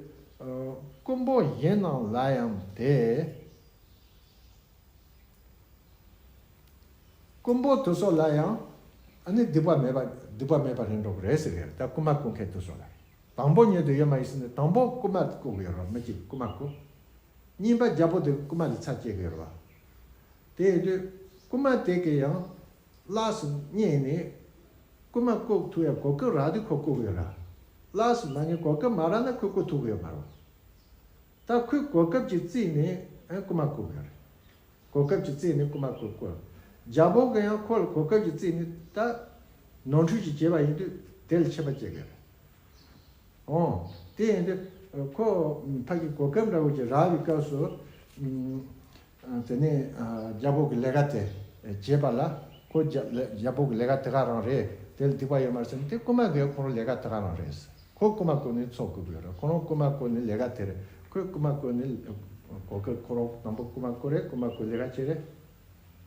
རྐུན་པོ་གཞན་རྣམས་ལ་ཡང་དེ། རྐུན་པོ་དེ་ཚོ་ལ་ཡང་ཨ་ནི་སྡིག་པ་མེད་པ་སྡིག་པ་མེད་པ་རེད་འགྲོ་གི་རེད་ཟེར་གི་རེད། ད་རྐུན་མ་རྐུ་མཁན་དེ་ཚོ་ལ། དང་པོ་ཉིད་དུ་ཡོད་མ་ཡིན་ཟེར་ནས་དང་པོ་རྐུན་མ་དེ་བཀོག་གི་ཡོད་རེད་བ། མི་གཅིག་རྐུན་མ་བཀོག་གཉིས་པ་རྒྱལ་པོ་དེ་རྐུན་མ་དེ་ཚར་བཅད་གི་ཡོད་རེད་བ། དེ་ཡིན་དུས་རྐུན་མ་དེ་གི་ཡང་ལགས་སུ་རྙེད་ནས་རྐུན་མ་བཀོག་ཐུབ་ཡ་གོ་སྐབས་རག་དུས་ཁོ་བཀོག་གི་ཡོད་རེད། ལགས་སུ་མ་རྙེད་གོ་སྐབས་མ་རག་ན་ཁོས་བཀོག་ཐུབ་གི་ཡོད་མ་རེད་བ། ད་ཁོས་གོ་སྐབས་ཅིག་བརྩིས་ནས་ཨེ་རྐུན་མ་བཀོག་གི་ཡོད་རེད། གོ་སྐབས་ཅིག་བརྩིས་ནས་རྐུན་མ་བཀོག་བཀོག་རྒྱལ་པོ་གིས་ཡང་ཁོ་ལ་གོ་སྐབས་ཅིག་བརྩིས་ནས་ད་ནོར་འཁྲུལ་ཅིག་བྱས་པ་ཡིན་དུས་དེ་ལ་ཆད་པ་བཅད་གི་ཡོད་རེད། ཨོ། དེ་ཡིན་དུས་ཁོ་ཕ་གི་གོ་སྐབས་འདྲ་བོ་ཅིག་རག་པའི་སྐབས་སུ། དེ་ནས་རྒྱལ་པོ་གི་ལས་ཀ་དེ་བྱེད་པ་ལ་ཁོ་རྒྱ་ལས་རྒྱལ་པོ་གི་ལས་ཀ་དེ་ག་རང་རེད། དེ་ལ་སྡིག་པ་ཡོད་མ་རེད་ཟེར་ན་དེ་རྐུན་མ་གིས་ཁོ་རང་ལས་ཀ་དེ་ག་རང་རེད། ཁོ་རྐུན་མ་བཀོལ་ནས་འཚོ་དགོས་ཀྱི་ཡོད་རེད། ཁོ་རང་རྐུན་མ་བཀོལ་ནས་ལས་ཀ་དེ་རེད། ཁོས་རྐུན་མ་བཀོལ་ནས་གོ་སྐབས་ཁོ་རང་དང་པོ་རྐུན་མ་བཀོལ་རེད། རྐུན་མ་བཀོལ་ལས་ཀ་བྱེད་རེད།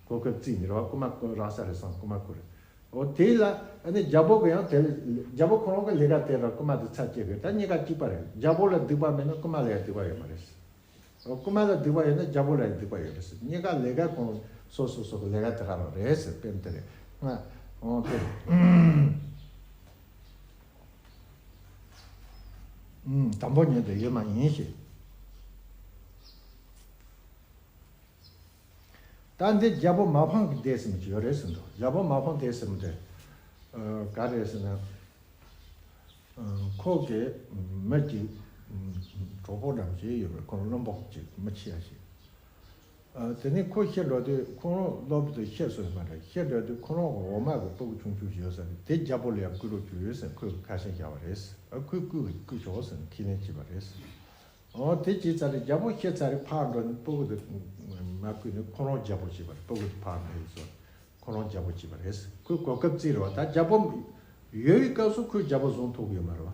གོ་སྐབས་བརྩིས་ནས་རེད་བ། རྐུན་མ་བཀོལ་རག་ས་རེད་བསམ་རྐུན་མ་བཀོལ་རེད། འོ་དེ་ལ་ཨ་ནི་རྒྱལ་པོ་གིས་ཡང་དེ་ལ་རྒྱལ་པོ་ཁོ་རང་གི་ལས་ཀ་དེ་ར་རྐུན་མ་དེ་ཚར་བཅད་གི་ཡོད་རེད། ད་གཉིས་ཀ་གཅིག་པ་རེད། རྒྱལ་པོ་ལ་སྡིག་པ་མེད་ན་རྐུན་མ་ལ་ཡང་སྡིག་པ་ཡོད་མ་རེད། རྐུན་མ་ལ་སྡིག་པ་ཡོད་ན་རྒྱལ་པོ་ལ་ཡང་སྡིག་པ་ཡོད་རེད་ཟེར། གཉིས་ཀ་ལས་ཀ་གང་སོ་སོ་སོ་གི་ལས་ཀ་དེ་ག་རང་རེད་ཟེར། དཔེར་ན་དེ་རེད། ང་འོང་དེ་རེད། ཨུམ། དང་པོ་ཉིད་དུ་ཡོད་མ་ཡིན་ཞེས། ད་འདི་རྒྱལ་པོ་མ་ཕམ་གྱི་སྡེ་ཟེར་མི་ཅིག་ཡོད་རེད་ཟེར་འདུག་རྒྱལ་པོ་མ་ཕམ་སྡེ་ཟེར་མི་དེ་ག་རེད་ཟེར་ན། ཁོ་གི་མི་གཅིག་གྲོགས་པོ་འདྲ་པོ་ཅིག་ཡོད་པས། ཁོ་རང་བློན་པོ་གཅིག་མི་ཆེ་ཡ་ཞིག་དེ་ནས་ཁོ་ཤི་འགྲོ་དུས་ཁོ་རང་སློབ་དཔོན་དུ་ཤི་སོང་ཡོད་མ་རེད། ཤི་འགྲོ་དུས་ཁོ་རང་གི་འོག་མ་གི་སྤུ་གུ་ཆུང་ཆུང་ཞིག་ཡོད་ས་རེད། དེ་རྒྱལ་པོ་ལ་ཡང་བསྐུར་རོགས་བྱོས་ཟེར་ཁོས་ཁ་ཆེམས་བཞག་པ་རེད། ཁོས་བསྐུར་བསྐུར་ཆོག་ཟེར་ཁས་ལེན་བྱས་པ་རེད། འོ་དེ་བྱས་ཚར་རེད། རྒྱལ་པོ་ཤི་ཚར་རེད། ཕར་འགྲོ་ནས་སྤུ་གུ་དེ་མ་བསྐུར་ནས་ཁོ་རང་རྒྱལ་པོ་བྱས་པ་རེད། སྤུ་གུ་དེ་ཕར་འགྲོ་ཡོད་སོང་། ཁོ་རང་རྒྱལ་པོ་བྱས་པ་རེད། ཁོས་གོ་སྐབས་བརྩིས་རེད་བ། ད་རྒྱལ་པོ་ཡོད་པའི་སྐབས་སུ་ཁོས་རྒྱལ་པོ་བཟུང་ཐུབ་ཀྱི་ཡོད་མ་རེད་བ།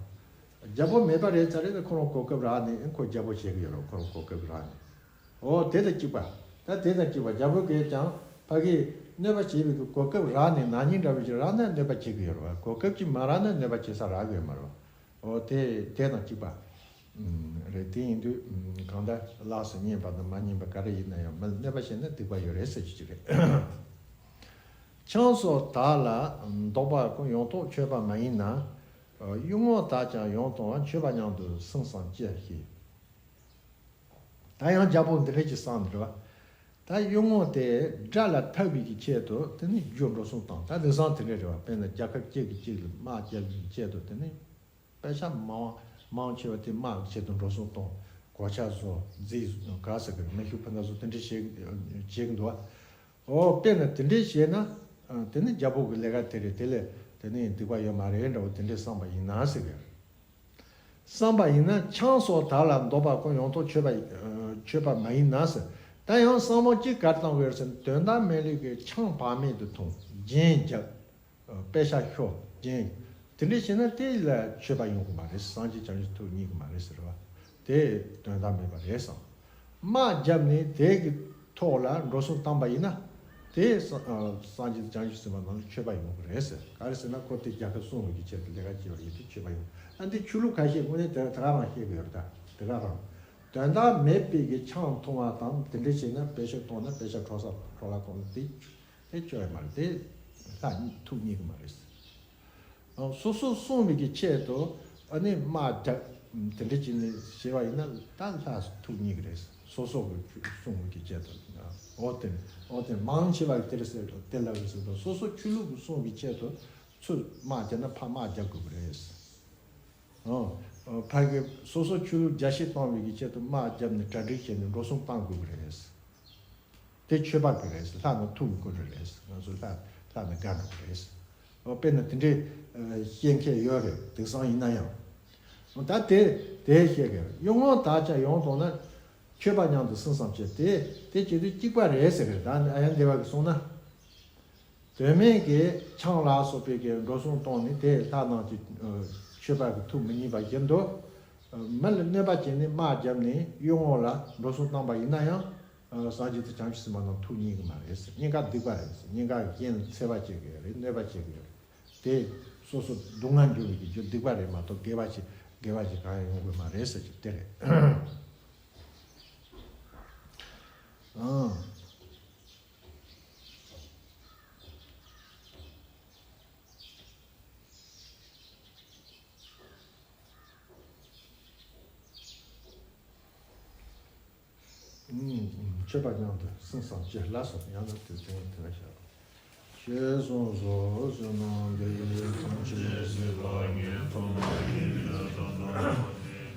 རྒྱལ་པོ་མེད་པ་རེད་ཚར་རེད། ད་ཁོ་རང་གོ་སྐབས་རག་ནས་ཁོ་རྒྱལ་པོ་བྱེད་ཀྱི་ཡོད་རེད། ཁོ་རང་གོ་སྐབས་རག་ནས། འོ་དེ་དང་གཅིག་པ། ད་དེ་དང་གཅིག་པ་རྒྱལ་པོ་གིས་ཀྱང་ཕ་གིས་གནོད་པ་བྱེད་པའི་གོ་སྐབས་རག་ནས་ན་ནིང་འདྲ་བོ་ཅིག་རག་ན་གནོད་པ་བྱེད་ཀྱི་ཡོད་རེད་བ། གོ་སྐབས་ཅིག་མ་རག་ན་གནོད་པ་བྱེད་ས་རག་གི་ཡོད་མ་རེད་བ། འོ་དེ་དེ་དང་གཅིག་པ་རེད། དེ་ཡིན་དུས་གང་ལྟར་ལགས་སུ་རྙེད་པ་དང་མ་རྙེད་པ་ག་རེ་ཡིན་ན་ཡང་མི་ལ་གནོད་པ་བྱས་ན་སྡིག་པ་ཡོད་རེད་ཟེར་རྒྱུ་ཅིག་རེད། ཆང་སོགས་དག་ལ་འདོགས་པ་ཀུན་ཡོངས་རྟོག་ཆོས་པ་མ་ཡིན་ན། གཡུལ་ངོར་དག་ཀྱང་ཡོངས་གཏོང་བ། མཆོད་པ་མཉམ་དུ་སེམས་བསམ་སྤྱད་ཞེས། ད་ཡང་རྒྱལ་པོ་འདི་འདྲ་ཅིག་གསུངས་འདུག་བ། ད་གཡུལ་ངོ་དེ་དགྲ་ལ་ཐར་བའི་གི་ཆེད་དུ་དེ་ནི་རྒྱུ་འགྲོ་སོང་བཏང་། ད་དེང་སང་དེ་འདྲ་རེད་བ། དཔེར་ན་རྒྱལ་ཁབ་གཅིག་གིས་གཅིག་ལ་དམག་རྒྱག་པའི་གི་ཆེད་དུ་དེ་ནི་པེ་ཤ་མང་མང་ཆེ་བ་དེ་དམག་གི་ཆེད་དུ་འགྲོ་སོང་གཏོང་། གོ་ཆ་བཟོ། རྫས་ག་ཟེར་གི་མེ་ཤུགས་འཕེན་ན་བཟོ་དེ་འདྲ་བྱེད་བྱེད་གི་འདུག་བ། འོ་དཔེར་ན་དེ་འདྲ་བྱས་ན་དེ་ནི་རྒྱལ་པོ་གི་ལས་ཀ་དེ་རེད། དེ་ལས་དེ་ནི་སྡིག་པ་ཡོད་མ་རེད་འདྲ་བོ་དེ་འདྲ་བསམ་པ་ཡིན་ན་ཟེར་གི། བསམ་པ་ཡིན་ན་ཆང་སོགས་དག་ལ་འདོགས་པ་ཀུན་ཡོངས་རྟོག་ཆོས་པ་ཆོས་པ་མ་ཡིན་ན་ཟེར། ད་ཡང་བསམ་བློ་གཅིག་ག་རེ་བཏང་དགོས་ཟེར་ན། དོན་དག་མེད་ལུགས་ཀྱི་ཆང་བག་མེད་དུ་འཐུང་། རྒྱན་རྒྱབ། པེ་ཤ་ཤོ། རྒྱན། དེ་འདྲ་བྱས་ན་དེ་ལ་ཆོས་པ་ཡོང་གི་མ་རེད། སངས་རྒྱས་བྱང་ཆུབ་ཐུགས་རྙེད་ཀྱི་མ་རེད་ཟེར་བ། དེ་དོན་དག་མེད་པ་རེད་བསམ། དམག་བརྒྱབ་ནས་དེ་གི་ཐོག་ལ་འགྲོ་སོང་བཏང་པ་ཡིན་ན། དེ་ས་ཨ་སངས་རྒྱས་དང་བྱང་ཆུབ་སེམས་དཔའ་རྣམས་ལ་མཆོད་པ་ཡོང་གི་རེད་ཟེར། ག་རེ་ཟེར་ན་ཁོ་དེ་རྒྱལ་ཁབ་སྲུང་བའི་གི་ཆེད་དུ་ལས་ཀ་བྱས་པ་ཡིན་དུས་མཆོད་པ་ཡོང་། ཨ་འདི་ཆོས་ལུགས་ཁ་ཤས་དངོས་གནས་དེ་དེ་ག་རང་བཤད་གི་ཡོད་རེད། ད་དེ་ག་རང་། དོན་དག་མེད་པའི་གི་ཆང་འཐུང་བ་དང་དེ་འདྲ་བྱས་ན། པེ་ཤ་བཏུང་ན་པེ་ཤ་འཕྲོ་ས་འཕྲོ་བརླག་གཏོང་ན་དེ་དེ་ཆོས་ཡོད་མ་རེད། དེ་ལྷ་ཐུགས་རྙེད་གི་མ་རེད། སོ་སོ་སྲུང་བའི་གི་ཆེད་དུ་ཨ་ནི་དམག་རྒྱག་དེ་འདྲ་བྱས་ནས་བྱས་པ་ཡིན་ན་ད་ལྷ་ཐུགས་རྙེད་གི་རེད། སོ་སོ་གི་སྲུང་བའི་གི་ཆེད་དུ། འོ་དེ་འོ་དེ་མང་ཆེ་བ་གི་དེ་རེད་ཟེར་དེ་ལབ་རེད་ཟེར་དུས། སོ་སོ་ཆོས་ལུགས་གི་སྲུང་བའི་ཆེད་དུ་ཚུར་དམག་རྒྱག་ན་ཕར་དམག་རྒྱག་དགོས་གི་རེད། ཨོ། ཕ་གི་སོ་སོ་ཆོས་ལུགས་རྒྱ་ཆེ་གཏོང་བའི་གི་ཆེད་དུ་དམག་བརྒྱབ་ནས་གྲ་སྒྲིག་བྱས་ནས་འགྲོ་སོང་བཏང་དགོས་ཀྱི་རེད། དེ་ཆོས་པ་གི་རེད། ལྷ་ནི་ཐུགས་ཀྱི་ཀུན་རེ་རེད། ང་ཚོ་ལྷ་ལྷ་ནི་དགའ་འགྲོ་གི་རེད། ཨོ་དཔེར་ན་དེ་འདྲའི་བཤད་མཁན་ཡོད་རེད། དེང་སང་ཡིན་ན་ཡང་། ད་དེ་དེ་བཤད་གི་རེད། གཡུལ་ངོར་དག་ཀྱང་ཡོངས་གཏོང་ན། མཆོད་པ་མཉམ་དུ་སེམས་བསམ་བྱས་ཏེ། དེ་བྱེད་དུས་གཅིག་པ་རེད་ཟེར་གི་རེད། ད་ཨ་ཡང་འདི་བ་གི་གསུངས་ན། དོན་མེད་ཀྱི་ཆང་ལ་སོགས་པའི་གི་འགྲོ་སོང་གཏོང་ནས་དེ་ལྷ་རྣམས་ཀྱི་མཆོད་པ་གི་ཐུགས་མི་མཉེས་པ་བཞིན་དུ། མི་ལ་གནོད་པ་བྱས་ནས་དམག་བརྒྱབ་ནས་གཡུལ་ངོ་ལ་འགྲོ་སོང་བཏང་པ་ཡིན་ན་ཡང་། སངས་རྒྱས་དང་བྱང་ཆུབ་སེམས་དཔའ་རྣམས་ཐུགས་མཉེས་ཀྱི་མ་རེད་ཟེར། གཉིས་ཀ་སྡིག་པ་རེད་ཟེར། གཉིས་ཀ་གཞན་ལ་འཚེ་བ་བྱེད་ཀྱི་ཡོད་རེད། གནོད་པ་བྱེད་ཀྱི་ཡོད་རེད། དེ་སོ་སོ་སྡུག་བསྔལ་འབྱུང་བའི་གི་རྒྱུ་སྡིག་པ་རེད་མ་གཏོགས་དགེ་བ་ཞིག་དགེ་བ་ཞིག་གང་ཡང་ཡོང་གི་མ་རེད་ཟེར་གྱི་དེ་རེད། ཨང་། མཆོད་པ་མཉམ་དུ་གསན་སོང་ཅེས་ལ་སོགས་ཡང་ན་དུས་ཀྱང་དེ་ལ་བྱ། ཞེས་གསུངས་སོ། བསོད་ནམས་འདི་ཡིས་ཐམས་ཅད་གཟིགས་པ་ཉིད། ཐོབ་ནས་ཉེས་པའི་དགྲ་རྣམས་ཕམ་བྱས་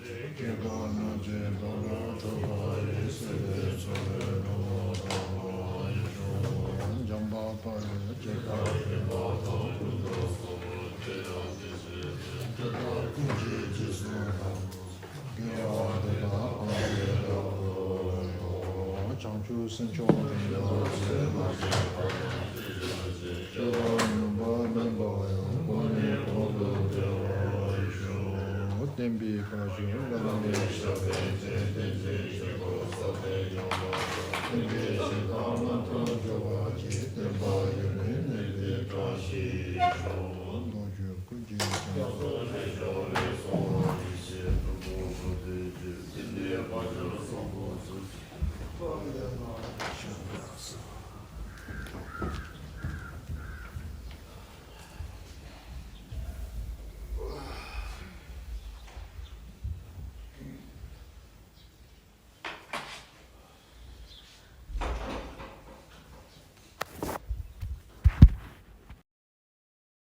ཏེ། སྐྱེ་རྒ་ན་འཆིའི་རྦ་ཀློང་འཁྲུགས་པ་ཡི། སྲིད་པའི་མཚོ་ལས་འགྲོ་བ་སྒྲོལ་བར་ཤོག། འཇམ་དཔལ་དཔའ་བོས་ཇི་ལྟར་མཁྱེན་པ་དང་། ཀུན་ཏུ་བཟོད་པས་དེ་ལྟར་ཀུན་གྱི་རྗེས་སུ་བཟུང་། དགེ་བ་འདི་དག་ཐམས་ཅད་རབ་ཏུ་བསྔོ། བྱང་ཆུབ་སེམས་མཆོག་འདི་ཡི་རྗེས་སུ་བདག་སློབ་ཅིང་སྐྱེ་བ་མུན་པ་མེད་པ་ཡང་། གོང་ནས་གོང་དུ་འཕེལ་བར་ཤོག། བསྟན་པའི་བཀའ་བརྒྱུད་བླ་མའི་ཞབས་པད་བརྟན། བསྟན་འཛིན་ཆོས་འཁོར་ས་མཐར་ཡོངས་ལ་སྤེལ། བསྟན་པའི་གཞི་རྟ་རྣམ་དག་འབྱོར་བར་བགྱི། བསྟན་པ་ཡུན་རིང་གནས་པའི་བཀྲ་ཤིས་ཤོག། མདོ་རྒྱུད་ཀུན་གྱི་རྒྱལ་མཚན། རྒྱ་མཚོ་ཆེ་ཤོས་ལས་བྱུང་བ་ཡེ་ཤེས་སྤྲུལ་སྐུ་ཀུན་འདུས་ཀྱི། སྲིད་པའི་དཔལ་འབྱོར་གསུམ་པོ་ཚུལ་བཞིན།